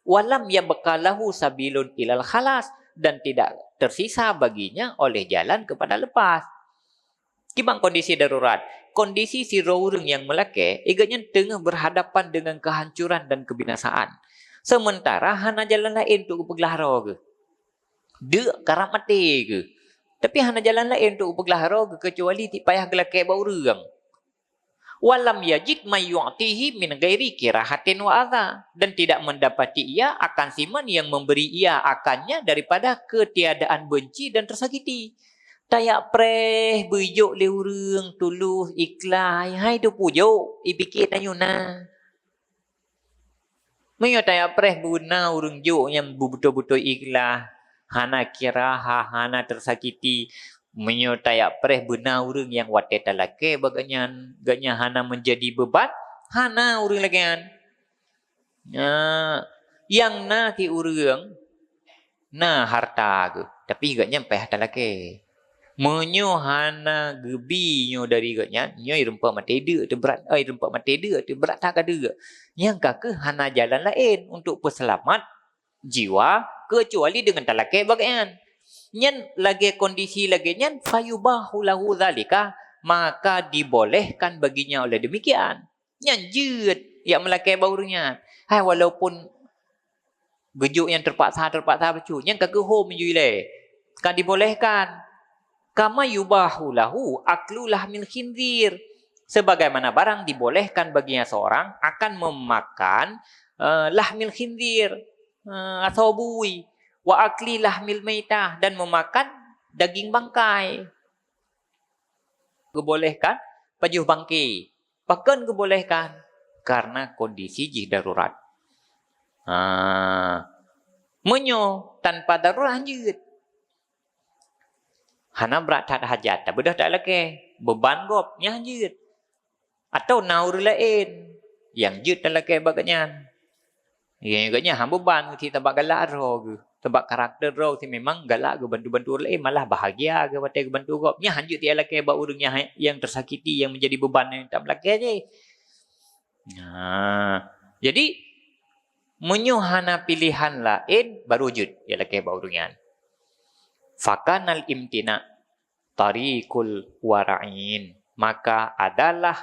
Walam yabqa lahu sabilun ilal khalas, dan tidak tersisa baginya oleh jalan kepada lepas. Kiban kondisi darurat. Kondisi sidroe ureuëng nyang meulakée, gobnyan teungoh berhadapan dengan kehancuran dan kebinasaan. Sementara hana jalan laén untuk geupeuglah droe geuh. Deuk karab maté geuh. Tapi hana jalan laén untuk geupeuglah droe geuh keucuali payah geulakée bak ureuëng. Walam yajid may yu'tihi min ghairi kirahatin wa adha, dan tidak mendapati ia akan siman yang memberi ia akannya daripada ketiadaan benci dan tersakiti. Tajak preh beujok lé ureuëng tulus ikhlas, hai teupeujok, ipike tanyoe na. Meunyoe tajak preh beuna ureuëng jok nyang beubeutôi-beutôi ikhlas, hana kiraha, hana tersakiti. Meunyoe tajak preh beuna ureuëng nyang watée talakée bak gobnyan, gobnyan hana menjadi beban, hana ureuëng lagée nyan. Nya, nyang na si ureuëng na harta geuh, tapi gobnyan payah talakée. Meunyoe hana geubi nyoe dari gobnyan, nyoe rumpok maté deuk teuh brat, ai rumpok maté deuk teuh brat that ka deuk. Nyang ka keuh hana jalan laén untuk peuseulamat jiwa keucuali deungon talakée bak gobnyan. Nyan lagée kondisi lagée nyan, fayubahu lahu dzalika, maka dibolehkan baginya oleh demikian. Nyan jeuet jak meulakée bak ureuëng nyan. Hai walaupun geujok nyang teupaksa-teupaksa bacut, nyan ka geuhom jih lé. Ka dibolehkan. Kama yubahu lahu aklu lahmil khinzir. Sebagaimana barang dibolehkan baginya seorang akan memakan, eh, lahmil khinzir, eh, atau bui, wa akli lahmil maitah, dan memakan daging bangkai. Geubolehkan pajoh bangke. Pakon geubolehkan? Karena kondisi jih darurat. Ha. Meunyoe tanpa darurat hanjeuet. Hana brat that hajat, tabeudôh talakée, beban gob, nyan hanjeuet. Atau na ureuëng laén nyang jeuet talakée bak gobnyan. Ya, gobnyan hana beban geuh, sabab galak droe geuh. Sabab karakter droe geuh memang galak geubantu-bantu ureuëng laén, malah bahagia geuh watée geubantu gob. Nyan hanjeuet talakée bak ureuëng nyang, nyang tersakiti, nyang menjadi beban nyang tameulakée jih. Nah, jadi meunyoe hana pilihan laén, baru jeuet talakée bak ureuëng nyan. Fakanal imtina tariqul wara'in. Maka adalah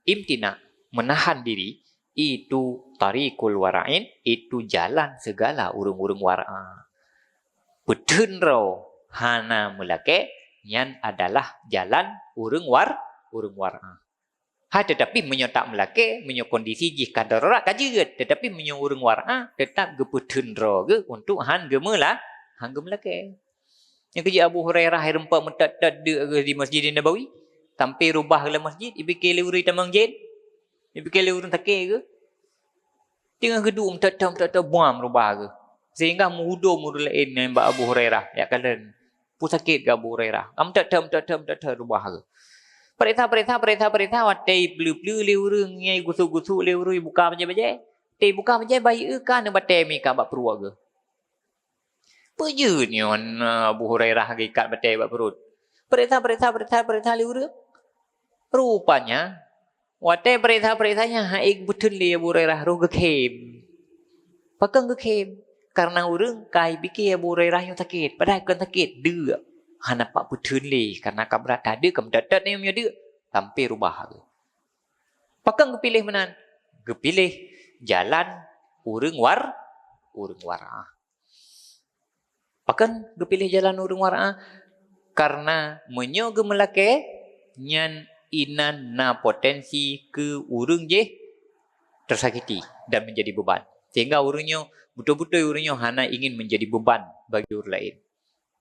imtina, menahan diri, itu tariqul wara'in, itu jalan segala ureuëng-ureuëng wara'. Peuteun droe hana meulakée, nyan adalah jalan ureuëng war-, ureuëng wara'. Hai, tetapi meunyoe tak meulakée, meunyoe kondisi jih ka darurat ka jeuet, tetapi meunyoe ureuëng wara', tetap geupeuteun droe geuh untuk han geumeula-, han geumeulakée. Nyang keujeuet Abu Hurairah rumpok meutot-tot deuk geuh di Masjid Nabawi. Sampai rubah lam masjid, ipike lé ureuëng tamong jén. Ipike lé ureuëng sakét geuh. Teungoh geuduek meutot-tot, meutot-tot buam rubah geuh. Sehingga meuhudom ureuëng laén nyan bak Abu Hurairah, jak kalon. Peue sakét keu Abu Hurairah. Ka meutot-tot, meutot-tot, meutot-tot rubah geuh. Peuriksa, peuriksa, peuriksa, peuriksa, watée ipeuleueh-peuleueh lé ureuëng, nyang igusok-gusok lé ureuëng, ibuka bajée-bajée. Watée ibuka bajée, bayeue ka na batée meuikat bak pruet geuh. Peue jeuet nyoe na Abu Hurairah geuikat batée bak pruet? Peuriksa, peuriksa, peuriksa, peuriksa lé ureuëng. Rupanya, watée peuriksa-peuriksa nyan han ék geupeuteun lé Abu Hurairah, roh geukhém. Pakon geukhém? Karena ureuëng ka ipike Abu Hurairah nyoe sakét, padahai kon sakét, deuk. Hana pat peuteun lé, karena ka brat that deuk, ka meutot-tot nyoe deuk, sampai rubah geuh. Pakon geupiléh meunan? Geupiléh jalan ureuëng war-, ureuëng wara'. Pakon geupiléh jalan ureuëng wara'? Karena meunyoe geumeulakée, nyan inan na potensi keu ureuëng jih tersakiti dan menjadi beban. Sehingga ureuëng nyoe, beutôi-beutôi ureuëng nyoe hana ingin menjadi beban bagi ureuëng laén.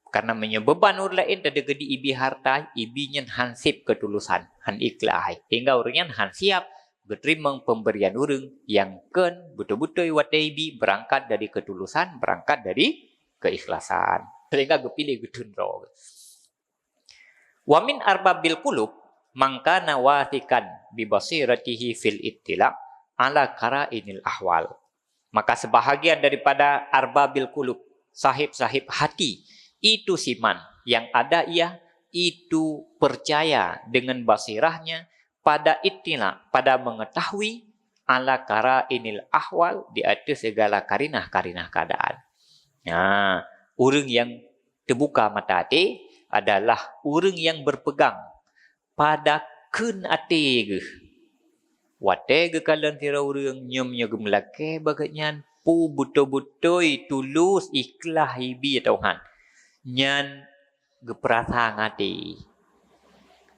Karena meunyoe beban ureuëng laén teudeuk di ibi harta, ibi nyan han sép keutulusan, han ikhlas. Sehingga ureuëng nyan han siap geuteurimong pemberian ureuëng nyang kon beutôi-beutôi watée ibi beurangkat dari keutulusan, beurangkat dari keikhlasan. Sehingga geupiléh geuteun droe. Wa min arbabil qulub man kana wathiqan bi basiratihi fil ittila' ala qara'inil ahwal. Maka sebahagian daripada arbabil qulub, sahib-sahib hati, itu siman yang ada ia itu percaya dengan basirahnya pada ittila', pada mengetahui ala qara'inil ahwal, di atas segala karinah-karinah keadaan. Nah, ureuëng nyang teubuka mata até adalah ureuëng nyang berpegang pada kheun até geuh. Watée geukalon sidroe ureuëng, nyoe meunyoe geumeulakée bak geuhnyan, peue beutôi-beutôi tulus ikhlaih ibi atau han, nyan geupeurasa ngon até.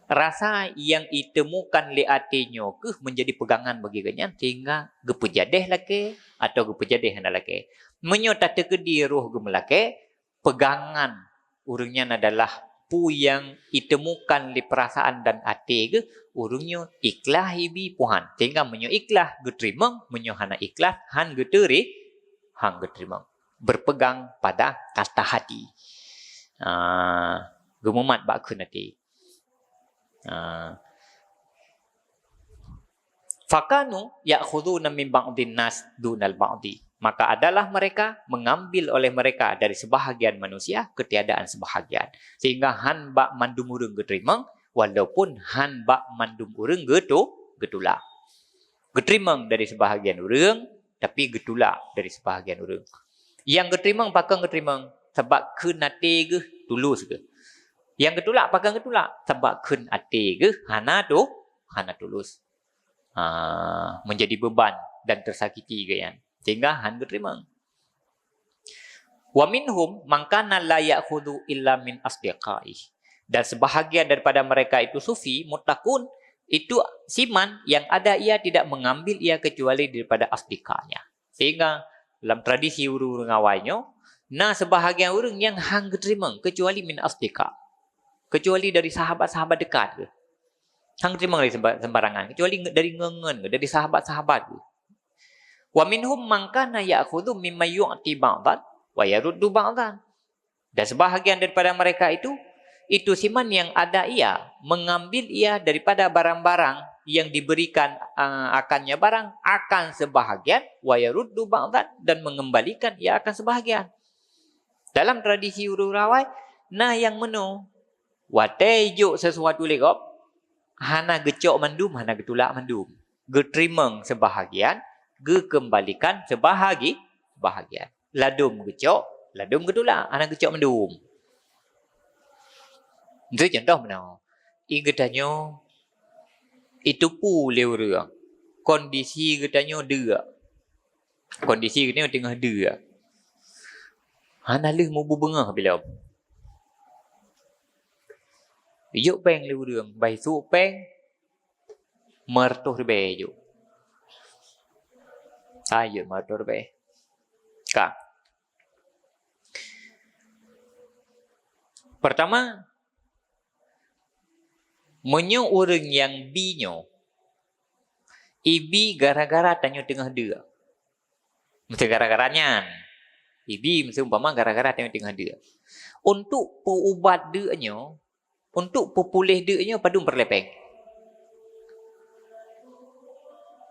Rasa nyang iteumukan lé até nyoe kheueh meunjadi peugangan bagi geuhnyan, sehingga geupeujadeh lakée atau geupeujadeh hana lakée. Meunyoe tateukeudi roh geumeulakée, peugangan ureuëng nyan adalah peue nyang iteumukan lé peurasaan dan até geuh, ureuëng nyoe ikhlaih ibi peue han. Sehingga meunyoe ikhlaih geuteurimong, meunyoe hana ikhlaih han geuteuri-, han geuteurimong. Berpegang pada kata hati. Ah, geumumat bak kheun até. Ah. Fakanu ya'khuduna min ba'din nas dunal ba'di. Maka adalah mereka mengambil oleh mereka dari sebahagian manusia ketiadaan sebahagian. Sehingga han bak mandum ureuëng geuteurimong, walaupun han bak mandum ureuëng geutu-, geutulak. Geuteurimong dari sebahagian ureuëng, tapi geutulak dari sebahagian ureuëng. Nyang geuteurimong pakon geuteurimong? Sabab kheun até geuh tulus geuh. Nyang geutulak pakon geutulak? Sabab kheun até geuh hana tu, hana tulus. Ah, menjadi beban dan tersakiti geuhnyan, sehingga han geuteurimong. Wa minhum man kana la ya'khudhu illa min asdiqaih. Dan sebahagian daripada mereka itu sufi, muttaqun, itu siman yang ada ia tidak mengambil ia kecuali daripada asdiqanya. Sehingga dalam tradisi ureuëng-ureuëng awai nyoe, na sebahagian ureuëng nyang han geuteurimong kecuali min asdiqa. Kecuali dari sahabat-sahabat dekat geuh. Han geuteurimong dari semba-, sembarangan, kecuali nge-, dari ngon-ngon geuh, dari sahabat-sahabat geuh. Wa minhum man kana ya'khudhu mimma yu'ti ba'dhan wa yaruddu ba'dhan. Dan sebahagian daripada mereka itu, itu siman yang ada ia, mengambil ia daripada barang-barang yang diberikan, ah, akannya barang, akan sebahagian, wa yaruddu ba'dhan, dan mengembalikan ia akan sebahagian. Dalam tradisi ureuëng awai, na nyang meunoe. Watée ijok sesuatu lé gob, hana geucok mandum, hana geutulak mandum. Geuteurimong sebahagian, geukeumbalikan sebahagi-, sebahagian. Ladum geucok, ladum geutulak, hana geucok mandum. Itu contoh meunoe. I geutanyoe, itupeue lé ureuëng. Kondisi geutanyoe deuk. Kondisi geutanyoe teungoh deuk. Hana lheueh mubu beungoh bilom. Ijok péng lé ureuëng, bah isok péng, meureutoh ribée ijok. Ah, ijok meureutoh ribée. Ka. Pertama, meunyoe ureuëng nyang bi nyoe, ibi gara-gara tanyoe teungoh deuk. Meusti gara-gara nyan. Ibi meusti umpama gara-gara tanyoe teungoh deuk. Untuk peuubat deuk nyoe, untuk peupuléh deuk nyoe padum peureulée péng.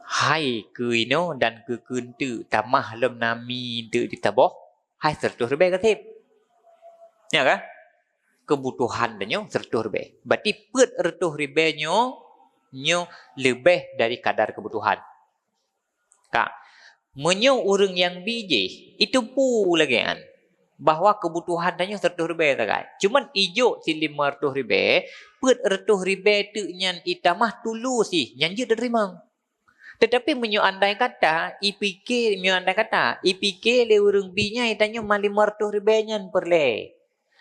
Hai keu inoe dan keu keunteuk tamah lom nami deuk jitaboh, hai seureutoh ribée gaseb. Nya kan? Keubutuhan tanyoe seureutoh ribée. Berarti peuet reutôh ribée nyoe, nyoe leubeh dari kadar keubutuhan. Ka, meunyoe ureuëng nyang bi jih, itupeue lagée nyan, bahwa keubutuhan tanyoe seureutoh ribée sagai. Cuman ijok cit limong reutôh ribée, peuet reutôh ribée teuk nyan itamah tulus jih, nyan jeuet teurimong. Teutapi meunyoe andai kata ipike, meunyoe andai kata ipike lé ureuëng bi nyan, tanyoe ma limong reutôh ribée nyan peureulée.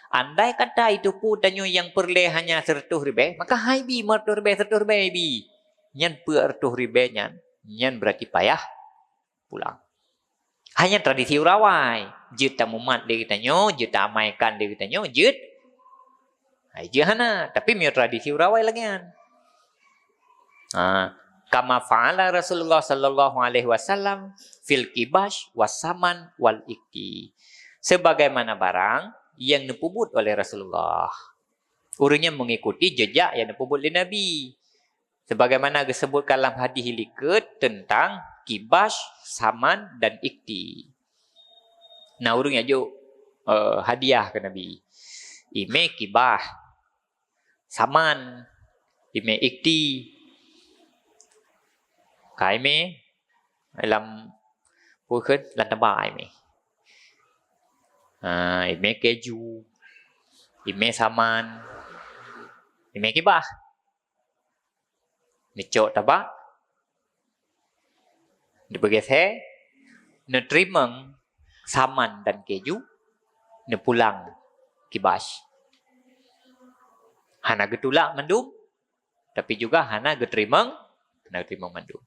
Andai kata itupeue tanyoe nyang peureulée hanya seureutoh ribée, maka hai bi limong reutôh ribée, seureutoh ribée ibi. Nyan peuet reutôh ribée nyan, nyan berarti payah pulang. Hai nyan tradisi ureuëng awai, jeuet tamumat lé geutanyoe, jeuet taamaikan lé geutanyoe, jeuet, hai jeuet hana. Tapi meunyoe tradisi ureuëng awai lagée nyan. Ha, kama fa'ala Rasulullah sallallahu alaihi wasallam fil kibash was saman wal ikti. Sebagaimana barang yang neupeubuet oleh Rasulullah. Ureuëng nyan mengikuti jejak yang neupeubuet lé Nabi. Sebagaimana geusebutkan lam hadis likot tentang kibash, saman, dan ikti. Na ureuëng nyang jok, eh, hadiah keu Nabi. Imé kibash, saman, imé ikti. Ka imé lam, peue kheun, lam taba imé. Ha, imé keju, imé saman, imé kibash. Neucok tabak, neupeugéh, neuteurimong saman dan keju, neupulang kibas. Hana geutulak mandum, tapi juga hana geuteurimong, hana geuteurimong mandum.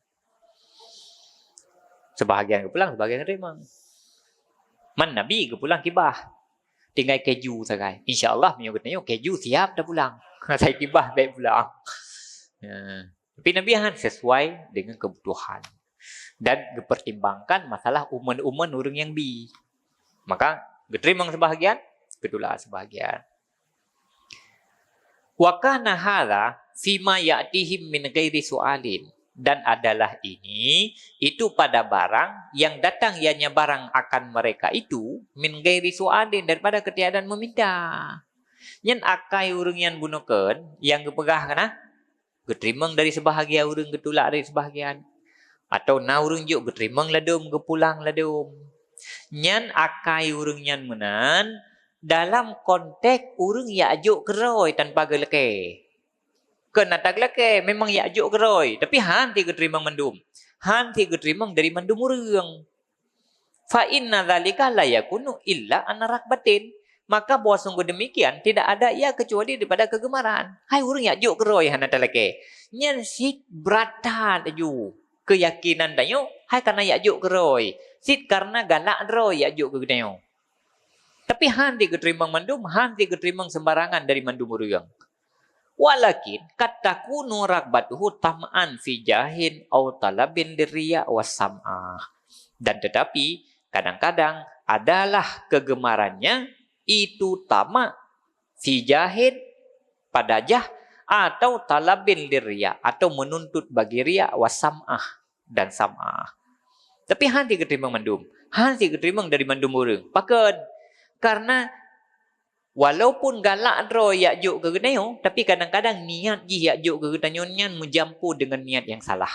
Sebahagian geupulang, sebahagian geuteurimong. Man Nabi geupulang kibah. Tinggai keju sagai. Insya Allah, meunyoe geutanyoe keju siap dah pulang. Asai kibah bèk pulang. Ya. Tapi Nabi han sesuai dengan kebutuhan. Dan geupertimbangkan masalah umeun-umeun ureueng nyang bi. Maka, geuteurimong sebahagian, geutulak sebahagian. Wa kana hadza fima ya'tihim min ghairi su'alin. Dan adalah ini, itu pada barang yang datang ianya barang akan mereka itu, min ghairi su'alin, daripada ketiadaan meminta. Nyan akai ureueng nyan bunoe kheun, nyang geupeugah keunan, geuteurimong dari sebahagian ureueng, geutulak dari sebahagian. Atau na ureueng jok geuteurimong ladom, geupulang ladom. Nyan akai ureueng nyan meunan dalam konteks ureueng jak jok keudroe tanpa geulakèe. Kheun ata geulakèe, memang jak jok keudroe, tapi han sit geuteurimong mandum. Han sit geuteurimong dari mandum ureueng. Fa inna dzalika la yakunu illa an raghbatin. Maka bahwa sungguh demikian tidak ada ia kecuali daripada kegemaran. Hai ureueng jak jok keudroe hana talakèe. Nyan sit brat that laju keuyakinan tanyoe, hai kareuna jak jok keudroe. Sit kareuna galak droe jak jok keu geutanyoe. Tapi han sit geuteurimong mandum, han sit geuteurimong sembarangan dari mandum ureueng. Walakin qad takunu raghbatuhu tam'an fi jahin au talabin lirriya was sam'ah. Dan tetapi, kadang-kadang adalah kegemarannya itu tamak fi jahin, pada jah, atau talabin lirriya, atau menuntut bagi riya, was sam'ah, dan sam'ah. Tapi han sit geuteurimong mandum. Han sit geuteurimong dari mandum ureueng. Pakon? Karena walaupun galak droe jak jok keu geutanyoe, tapi kadang-kadang niat jih jak jok keu geutanyoe nyan meujampu deungon niat nyang salah.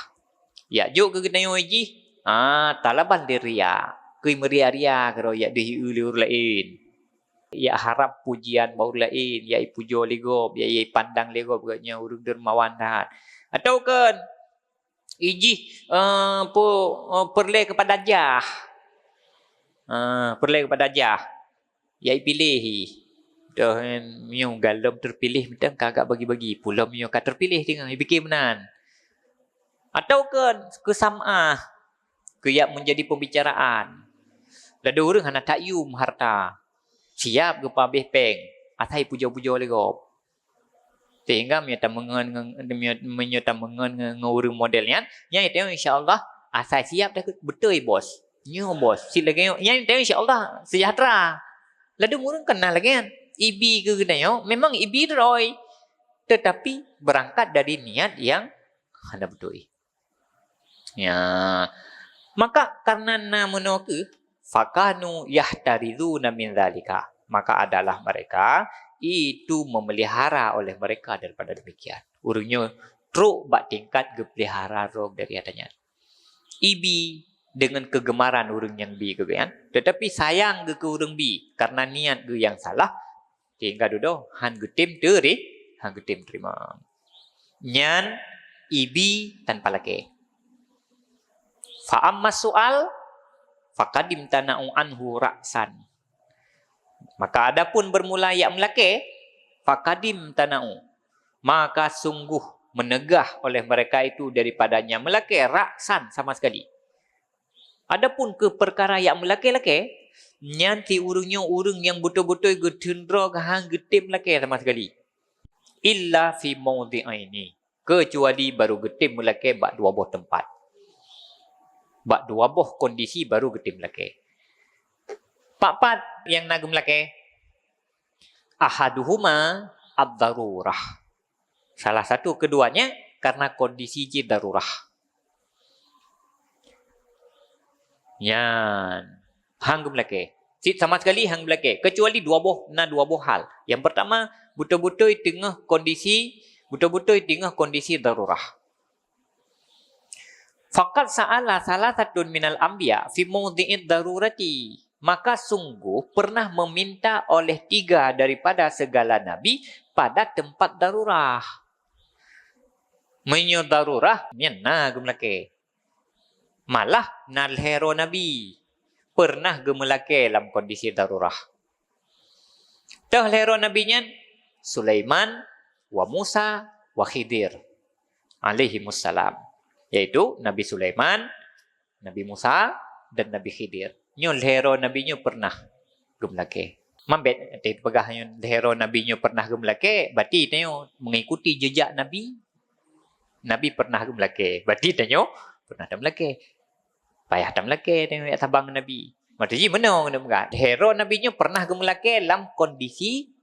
Jak jok keu geutanyoe jih, ah, talaban lirriya. Keu meuria-ria keudroe jak deuh jieu lé ureueng laén. Jak harab pujian bak ureueng laén, jak jipujoe lé gob, jak jipandang lé gob gobnyan ureueng dermawan that. Atawa kheun, ijih, eh, pu-, eh, peureulèe keupada jah. Eh, peureulèe keupada jah. Jak jipiléh jih. Toh, eh, meunyoe gohlom teupiléh mantong ka geuh bagi-bagi, pulom meunyoe ka teupiléh teungoh, jipike meunan. Atawa kheun keu sam'ah, keu jak meujadi peubicaraan. Ladôm ureueng hana takyum hareuta. Siap geupeuabéh péng, asai pujoe-pujoe lé gob. Sehingga meunyoe tameungon ngon, meunyoe, meunyoe tameungon ngon, ngon ureueng model nyan, nyan tanyoe insya Allah asai siap dah beutôi bos. Nyoe bos, sit lagèe nyoe, nyan tanyoe insya Allah seujahteura. Ladôm ureueng kan na lagèe nyan, jibi keu geutanyoe, memang jibi droe, tetapi beurangkat dari niat nyang hana beutôi. Ya. Maka karena na meunoe kheueh, fakanu yahtarizuna min dzalika. Maka adalah mereka itu memelihara oleh mereka daripada demikian. Ureueng nyoe trok bak tingkat geupeulihara droe dari ata nyan. Jibi dengan kegemaran ureueng nyang bi keu geuh nyan, tetapi sayang geuh keu ureueng bi karena niat geuh nyang salah, sehingga dudoe han geutem teuri-, han geutem teurimong. Nyan jibi tanpa lakèe. Fa amma su'al, faqad imtana'u anhu ra'san. Maka adapun bermula jak meulakèe, faqad imtana'u, maka sungguh meunegah oleh mereka itu daripadanya meulakèe ra'san sama sekali. Adapun keu peukara jak meulakèe-lakèe, nyan sit ureueng nyoe ureueng nyang beutôi-beutôi geutheun droe han geutem lakèe sama sekali. Illa fi maudhi'aini, keucuali barô geutem meulakèe bak dua boh teumpat. Bak dua boh kondisi barô geutem lakèe. Pat-pat nyang na geumeulakèe? Ahaduhuma ad-darurah. Salah satu keduanya karena kondisi jih darurah. Nyan, han geumeulakèe. Sit sama sekali han geumeulakèe, kecuali dua boh, na dua boh hal. Nyang pertama, beutôi-beutôi teungoh kondisi, beutôi-beutôi teungoh kondisi darurah. Faqad sa'ala salasatun minal anbiya fi maudhi'id darurati. Maka sungguh pernah meminta oleh tiga daripada segala nabi pada tempat darurah. Meunyoe darurah, nyan na geumeulakée. Malah na lhée droe nabi peureunah geumeulakée lam kondisi darurah. Toh lhée droe nabi nyan, Sulaiman, wa Musa, wa Khidir alaihimussalam, yaitu Nabi Sulaiman, Nabi Musa, dan Nabi Khidir. Nyoe lhée droe nabi nyoe peureunah geumeulakée. Man bék teupeugah nyoe lhée droe nabi nyoe peureunah geumeulakée, berarti tanyoe mengikuti jejak nabi. Nabi peureunah geumeulakée, berarti tanyoe peureunah tameulakée. Payah tameulakée tanyoe jak saban ngon nabi. Maksud jih meunoe keuneuk peugah, lhée droe nabi nyoe peureunah geumeulakée lam kondisi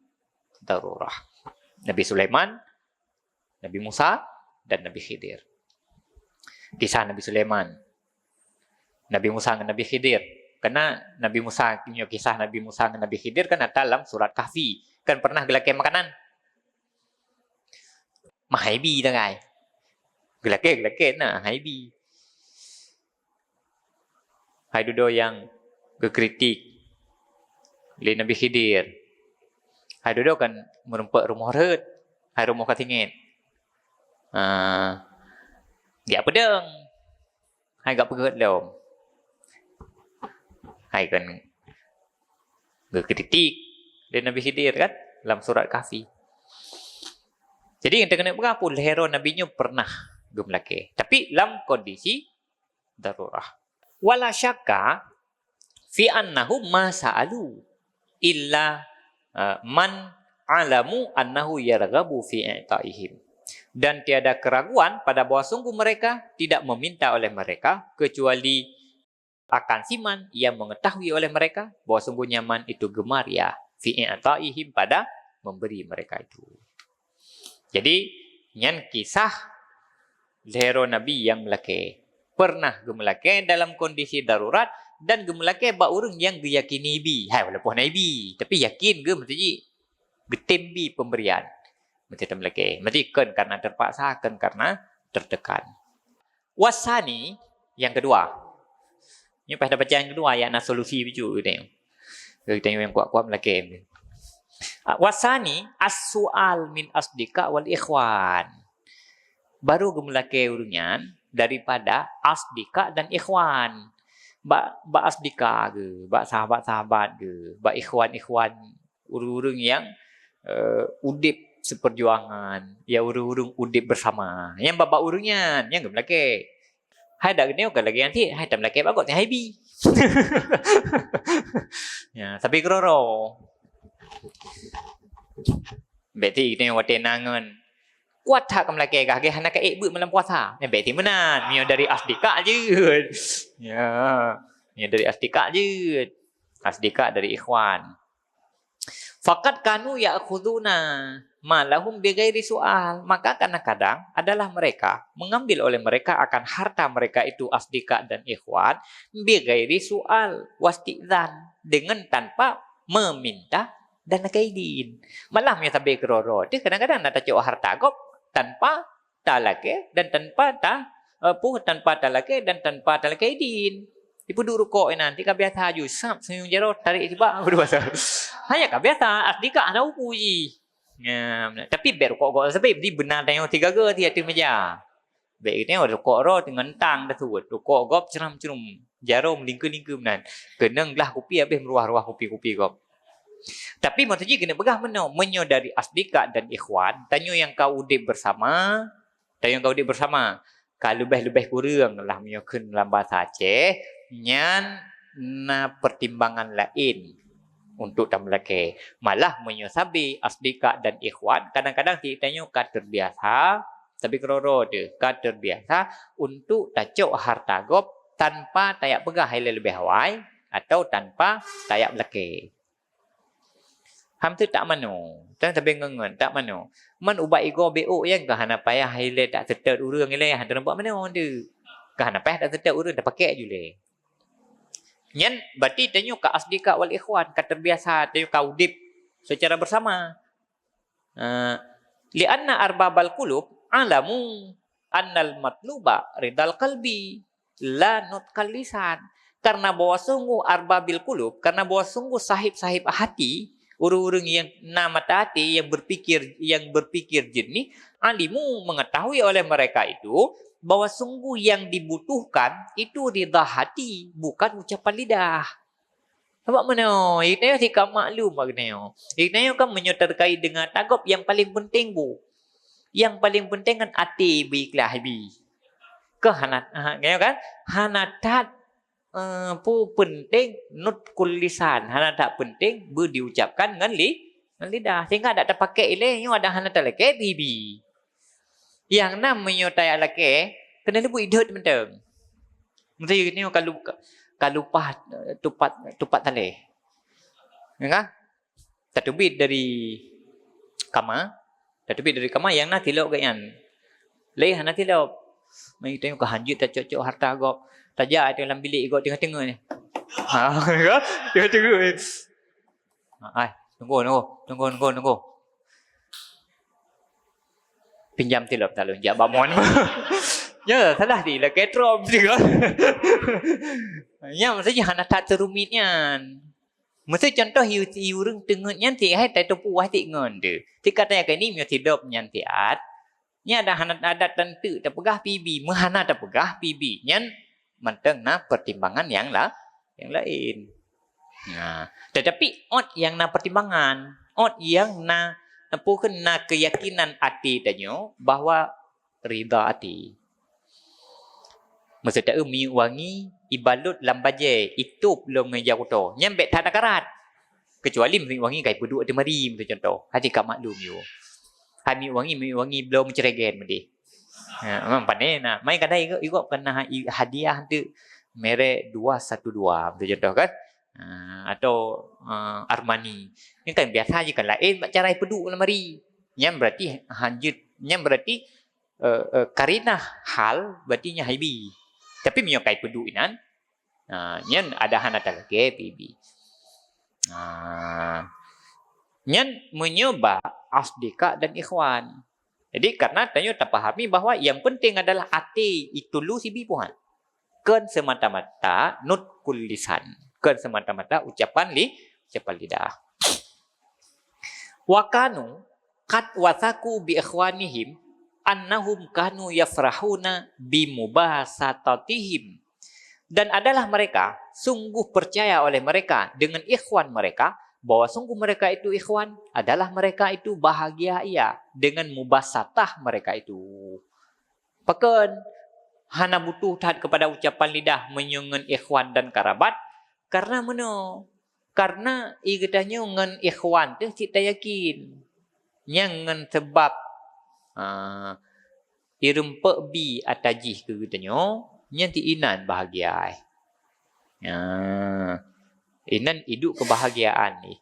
darurah. Nabi Sulaiman, Nabi Musa, dan Nabi Khidir. Kisah Nabi Sulaiman, Nabi Musa ngon Nabi Khidir. Karena Nabi Musa, nyoe kisah Nabi Musa ngon Nabi Khidir kan ata lam surat Kahfi. Kan peureunah geulakée makanan. Meuhai bi tinggai. Geulakée, geulakée na hai bi. Hai dudoe nyang geukritik lé Nabi Khidir. Hai dudoe kan meurumpok rumoh rhot, hai rumoh ka singét. Ah, geujak peudong. Hai geujak peugét lom. Hai kan geukritik lé Nabi Khidir kan lam surat Kahfi. Jadi, nyang teukeunong peugah pun lhée droe nabi nyoe peureunah geumeulakée, tapi lam kondisi darurah. Wala syakka fi annahum ma sa'alu illa, eh, man alamu annahu yarghabu fi i'taihim. Dan tiada keraguan pada bahwa sungguh mereka tidak meminta oleh mereka kecuali akan si man yang mengetahui oleh mereka bahwa sungguhnya man itu gemar ia fi i'taihim pada memberi mereka itu. Jadi, nyan kisah lhée droe nabi nyang meulakée. Peureunah geumeulakée dalam kondisi darurat dan geumeulakée bak ureuëng nyang geuyakini bi. Hai, walaupun hana bi, tapi yakin geuh meuteujih geutem bi pemberian. Meuteujih meulakée. Meuteujih kon karena terpaksa, kon karena tertekan. Wasani, yang kedua. Nyoe paih tabaca nyang kedua, ya, na solusi bacut geutanyoe. Geutanyoe nyang kuat-kuat meulakée. Ah, wasani, as-su'al min asdiqa wal ikhwan. Baru geumeulakée ureuëng nyan daripada asdiqa dan ikhwan. Bak, bak asdiqa geuh, bak sahabat-sahabat geuh, bak ikhwan-ikhwan ureuëng-ureuëng nyang, eh, udeb seperjuangan, ya ureuëng-ureuëng udeb bersama. Nyang bak-bak ureuëng nyan, nyang geumeulakée. Hai dak geutanyoe ka lagée nyan cit, hai tameulakée bak gob, hai bi. Ya, tapi keudroe-droe. Bék ti geutanyoe watée na ngon kuat that ka meulakée gah, gah hana ka ék beuet malam puasa. Nyan bék ti meunan, meunyoe dari asdiqa jeuet. Ya, meunyoe dari asdiqa jeuet. Asdiqa dari ikhwan. Faqad kanu ya'khuduna ma lahum bighairi su'al. Maka kadang-kadang adalah mereka mengambil oleh mereka akan harta mereka itu asdiqa dan ikhwan bighairi su'al wasti'zan, dengan tanpa meminta dan lakée idin. Malah meunyoe sabe keudroe-droe teuh kadang-kadang na tacok harta gob tanpa talakée dan tanpa ta, eh, peue, tanpa talakée dan tanpa talakée idin. Ipeuduek rukok inan, ti ka biasa aju, sab seuyueng jaroe tarék sibak, beudua sa. Hanya ka biasa, asdiqa hana upu jih. Nyan, tapi bék rukok gob sabe, di beuna tanyoe tiga ga di ateueh meja. Bék geutanyoe rukok droe teungoh tang tasuet, rukok gob crom-crom, jaroe meulingkeu-lingkeu meunan. Keunong glah kupi habéh meuruah-ruah kupi-kupi gob. Tapi maksud jih keuneuk peugah meunoe, meunyoe dari asdiqa dan ikhwan, tanyoe nyang ka udeb bersama, tanyoe nyang ka udeb bersama, ka leubeh-leubeh kureueng lah meunyoe kheun lam basa Aceh, nyan na pertimbangan laén untuk tameulakée. Malah meunyoe sabe asdiqa dan ikhwan, kadang-kadang ti tanyoe ka terbiasa, tapi keudroe-droe teuh ka terbiasa untuk tacok harta gob tanpa tajak peugah ilée leubeh awai atau tanpa tajak meulakée. Ham teuh tak manoe, tan sabe ngon-ngon, tak manoe. Man ubat igoe bék ôk nyan ka hana payah ilée tak seutôt ureuëng ilée, hana teurimong manoe teuh. Ka hana payah tak seutôt ureuëng, tapakék ju lé. Nyan berarti tanyoe ka asdiqa wal ikhwan, ka terbiasa, tanyoe ka udeb secara bersama. Eh, li'anna arbabal qulub alamu annal matluba ridal qalbi la nutqal lisan. Karena bahwa sungguh arbabil qulub, karena bahwa sungguh sahib-sahib hati, Ureuëng-ureuëng nyang na mata até, nyang berpikir, nyang berpikir jernih, alimu, mengetahui oleh mereka itu bahwa sungguh yang dibutuhkan itu ridha hati, bukan ucapan lidah. Sabab meunoe, geutanyoe sika maklum bak geutanyoe. Geutanyoe kan meunyoe terkait dengan ata gob nyang paling penting bu. Nyang paling penting kan até beuikhlas bi. Keu hana, ha, geutanyoe kan? Hana that, eh, pu penting nutkul lisan, hana that penting beu diucapkan ngon li-, ngon lidah. Sehingga dak tapakék ilée nyoe ada hana talakée bi-bi. Nyang na meunyoe tajak lakée, keuneuk leubuet idot mantong. Meusti geutanyoe ka lu-, ka lupah, eh, tupat, tupat talée. Ya kan? Tateubiet dari kama, tateubiet dari kama nyang na tilok geuh nyan. Lé hana tilok. Meutanyoe ka hanjeuet tacok-cok harta gob. Tajak ateueh lam bilék gob teungoh-teungoh ni. Ha, teungoh-teungoh ni. Ai, tunggu, tunggu, tunggu, tunggu, tunggu. Pinjam tilop talon jak bak mon. Ya, salah di lakée trom sigoe. Nya maksudnya hana that seurumit nyan. Mesti contoh yu, yu ureuëng teungeut nyan ti hai tai teupeu wah ti ngon deh. Ti kata nyang keuning meunyoe sidop nyan siat. Nya dah hana adat dan teuk tapeugah pibi, meuhana tapeugah pibi. Nyan mantong na pertimbangan nyang la-, nyang laén. Nah, tetapi ot nyang na pertimbangan, ot nyang na, peue kheun, na keuyakinan até tanyoe bahwa ridha até. Meuseuti minyeuk wangi ibalot lam bajée, itôb lom ngon ija kuto. Nyan bék that takarat. Keucuali minyeuk wangi kai peuduek teumari, meucontoh. Hati ka maklum yo. Hai minyeuk wangi, minyeuk wangi bloe meucreget meudeh. Ha, memang pandai na. Mai kadai igob, igob kena i-, hadiah tu merek dua satu dua, betul contoh kan? Ha, atau, uh, Armani. Ni kan biasa je kan lain bak cara peuduek lamari. Nyan berarti hanjeuet, nyan berarti, uh, uh, karinah hal berarti nya haibi. Tapi meunyoe kai peuduek inan, ha, nyan ada hana talakée pibi. Ha, nyan meunyoe bak asdika dan ikhwan. Jadi, karena tanyoe tapahami bahwa yang penting adalah até itu lu sibi puhan. Kon semata-mata nutkul lisan. Kon semata-mata ucapan li-, ucapan lidah. Wa kanu qad wathaku bi ikhwanihim annahum kanu yafrahuna bi mubasatatihim. Dan adalah mereka sungguh percaya oleh mereka dengan ikhwan mereka, bahwa sungguh mereka itu ikhwan, adalah mereka itu bahagia ia dengan mubasatah mereka itu. Pakon hana butuh that kepada ucapan lidah meunyoe ngon ikhwan dan karabat, karena meunoe, karena ie geutanyoe ngon ikhwan teuh cit tayakin. Nyang ngon seubab, ah, ireumpok bi ata jih keu geutanyoe, nyan ti inan bahagia ai. Ah, inan iduek keubahagiaan ih.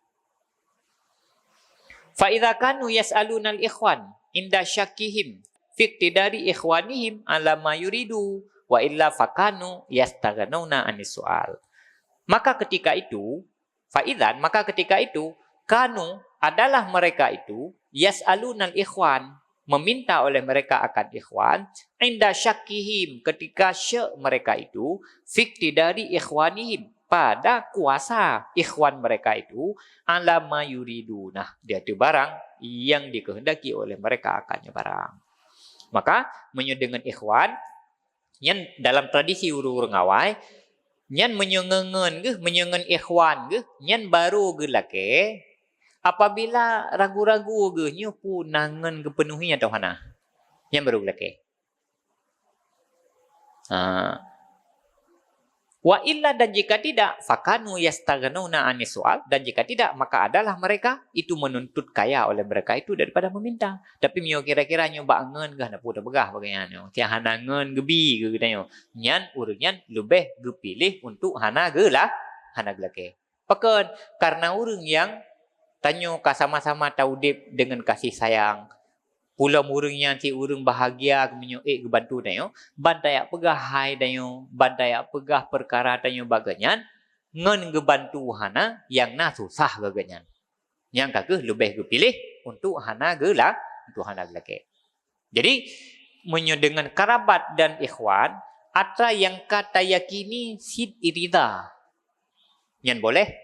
Fa idza kanu yas'alunal ikhwan inda syakkihim fi iqtidari ikhwanihim ala ma yuridu, wa illa fakanu yastaghnuna anis su'al. Maka ketika itu, fa idzan, maka ketika itu, kanu, adalah mereka itu, yas'alunal ikhwan, meminta oleh mereka akan ikhwan, inda syakkihim, ketika syek mereka itu, fi iqtidari ikhwanihim, pada kuasa ikhwan mereka itu, ala ma yuriduna, di ateueh barang yang dikehendaki oleh mereka akan nyoe barang. Maka, meunyoe deungon ikhwan, nyan dalam tradisi ureuëng-ureuëng awai, nyan meunyoe ngon geuh, meunyoe ngon ikhwan geuh, nyan barô geulakée, apabila ragu-ragu geuh nyoe peue na ngon geupeunuhi atawa hana. Nyan barô geulakée. Ha. Wa illa, dan jika tidak, fakanu yastaghnuna anis su'al, dan jika tidak, maka adalah mereka itu menuntut kaya oleh mereka itu daripada meminta. Tapi meunyoe kira-kira nyoe bak ngon geuh na peue tapeugah bagaih nyan nyoe. Tiang hana ngon geubi geutanyoe. Nyan ureuëng nyan leubeh geupiléh untuk hana geulah, hana geulakée. Pakon? Karena ureuëng nyang tanyoe ka sama-sama taudeb deungon kasih sayang. Pulom ureuëng nyan cit ureuëng bahagia meunyoe ék geubantu tanyoe, ban tajak peugah hai tanyoe, ban tajak peugah peukara tanyoe bak geuhnyan, ngon geubantu hana nyang na susah geuhnyan. Nyang ka kheueh leubeh geupiléh untuk hana geula-, untuk hana geulakée. Jadi, meunyoe deungon karabat dan ikhwan, atra nyang ka tayakini cit irida, nyan boleh.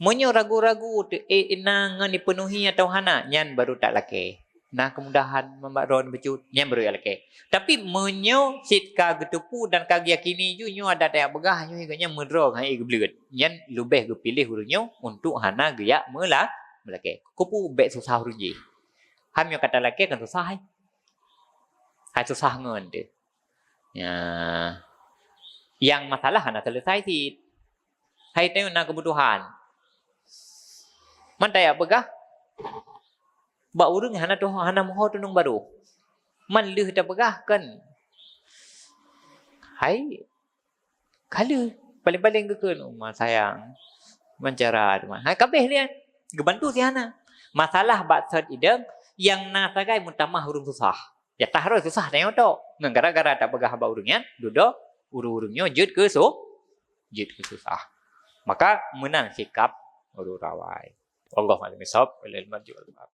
Meunyoe ragu-ragu teu, eh, na ngon dipenuhi atawa hana, nyan baru tak lakée. Na keumudahan mangat droe bacut, nyan baru jak lakée. Tapi meunyoe cit ka geuteupeue dan ka geuyakini ju nyoe adat tajak peugah, nyoe geuh nyan meudroe ngon ék geubleuet, nyan leubeh geupiléh ureuëng nyoe untuk hana geujak meula-, meulakée. Keupeue bék susah ureuëng jih. Hai meunyoe ka talakée kan susah hai. Hai susah ngon teuh. Ya. Nyang masalah hana seuleusai cit. Hai tanyoe na keubutuhan. Man tajak peugah bak ureuëng hana tuho, hana meuho tunong barô. Man lheueh tapeugah kan. Hai, ka lheueh, paléng-paléng geukheun, "Uma sayang, man cara teuma." Hai, ka abéh lé nyan. Geubantu si hana. Masalah bak sot idong, nyang na sagai meutamah ureuëng susah. Ya, taroh susah tanyoe tok. Ngon gara-gara tapeugah bak ureuëng nyan, dudoe ureuëng-ureuëng nyoe jeuet keu su-, jeuet keu susah. Maka meunan sikap ureuëng rawai. Wallahu a'lam bishawab. Wal ilmu inda Allah.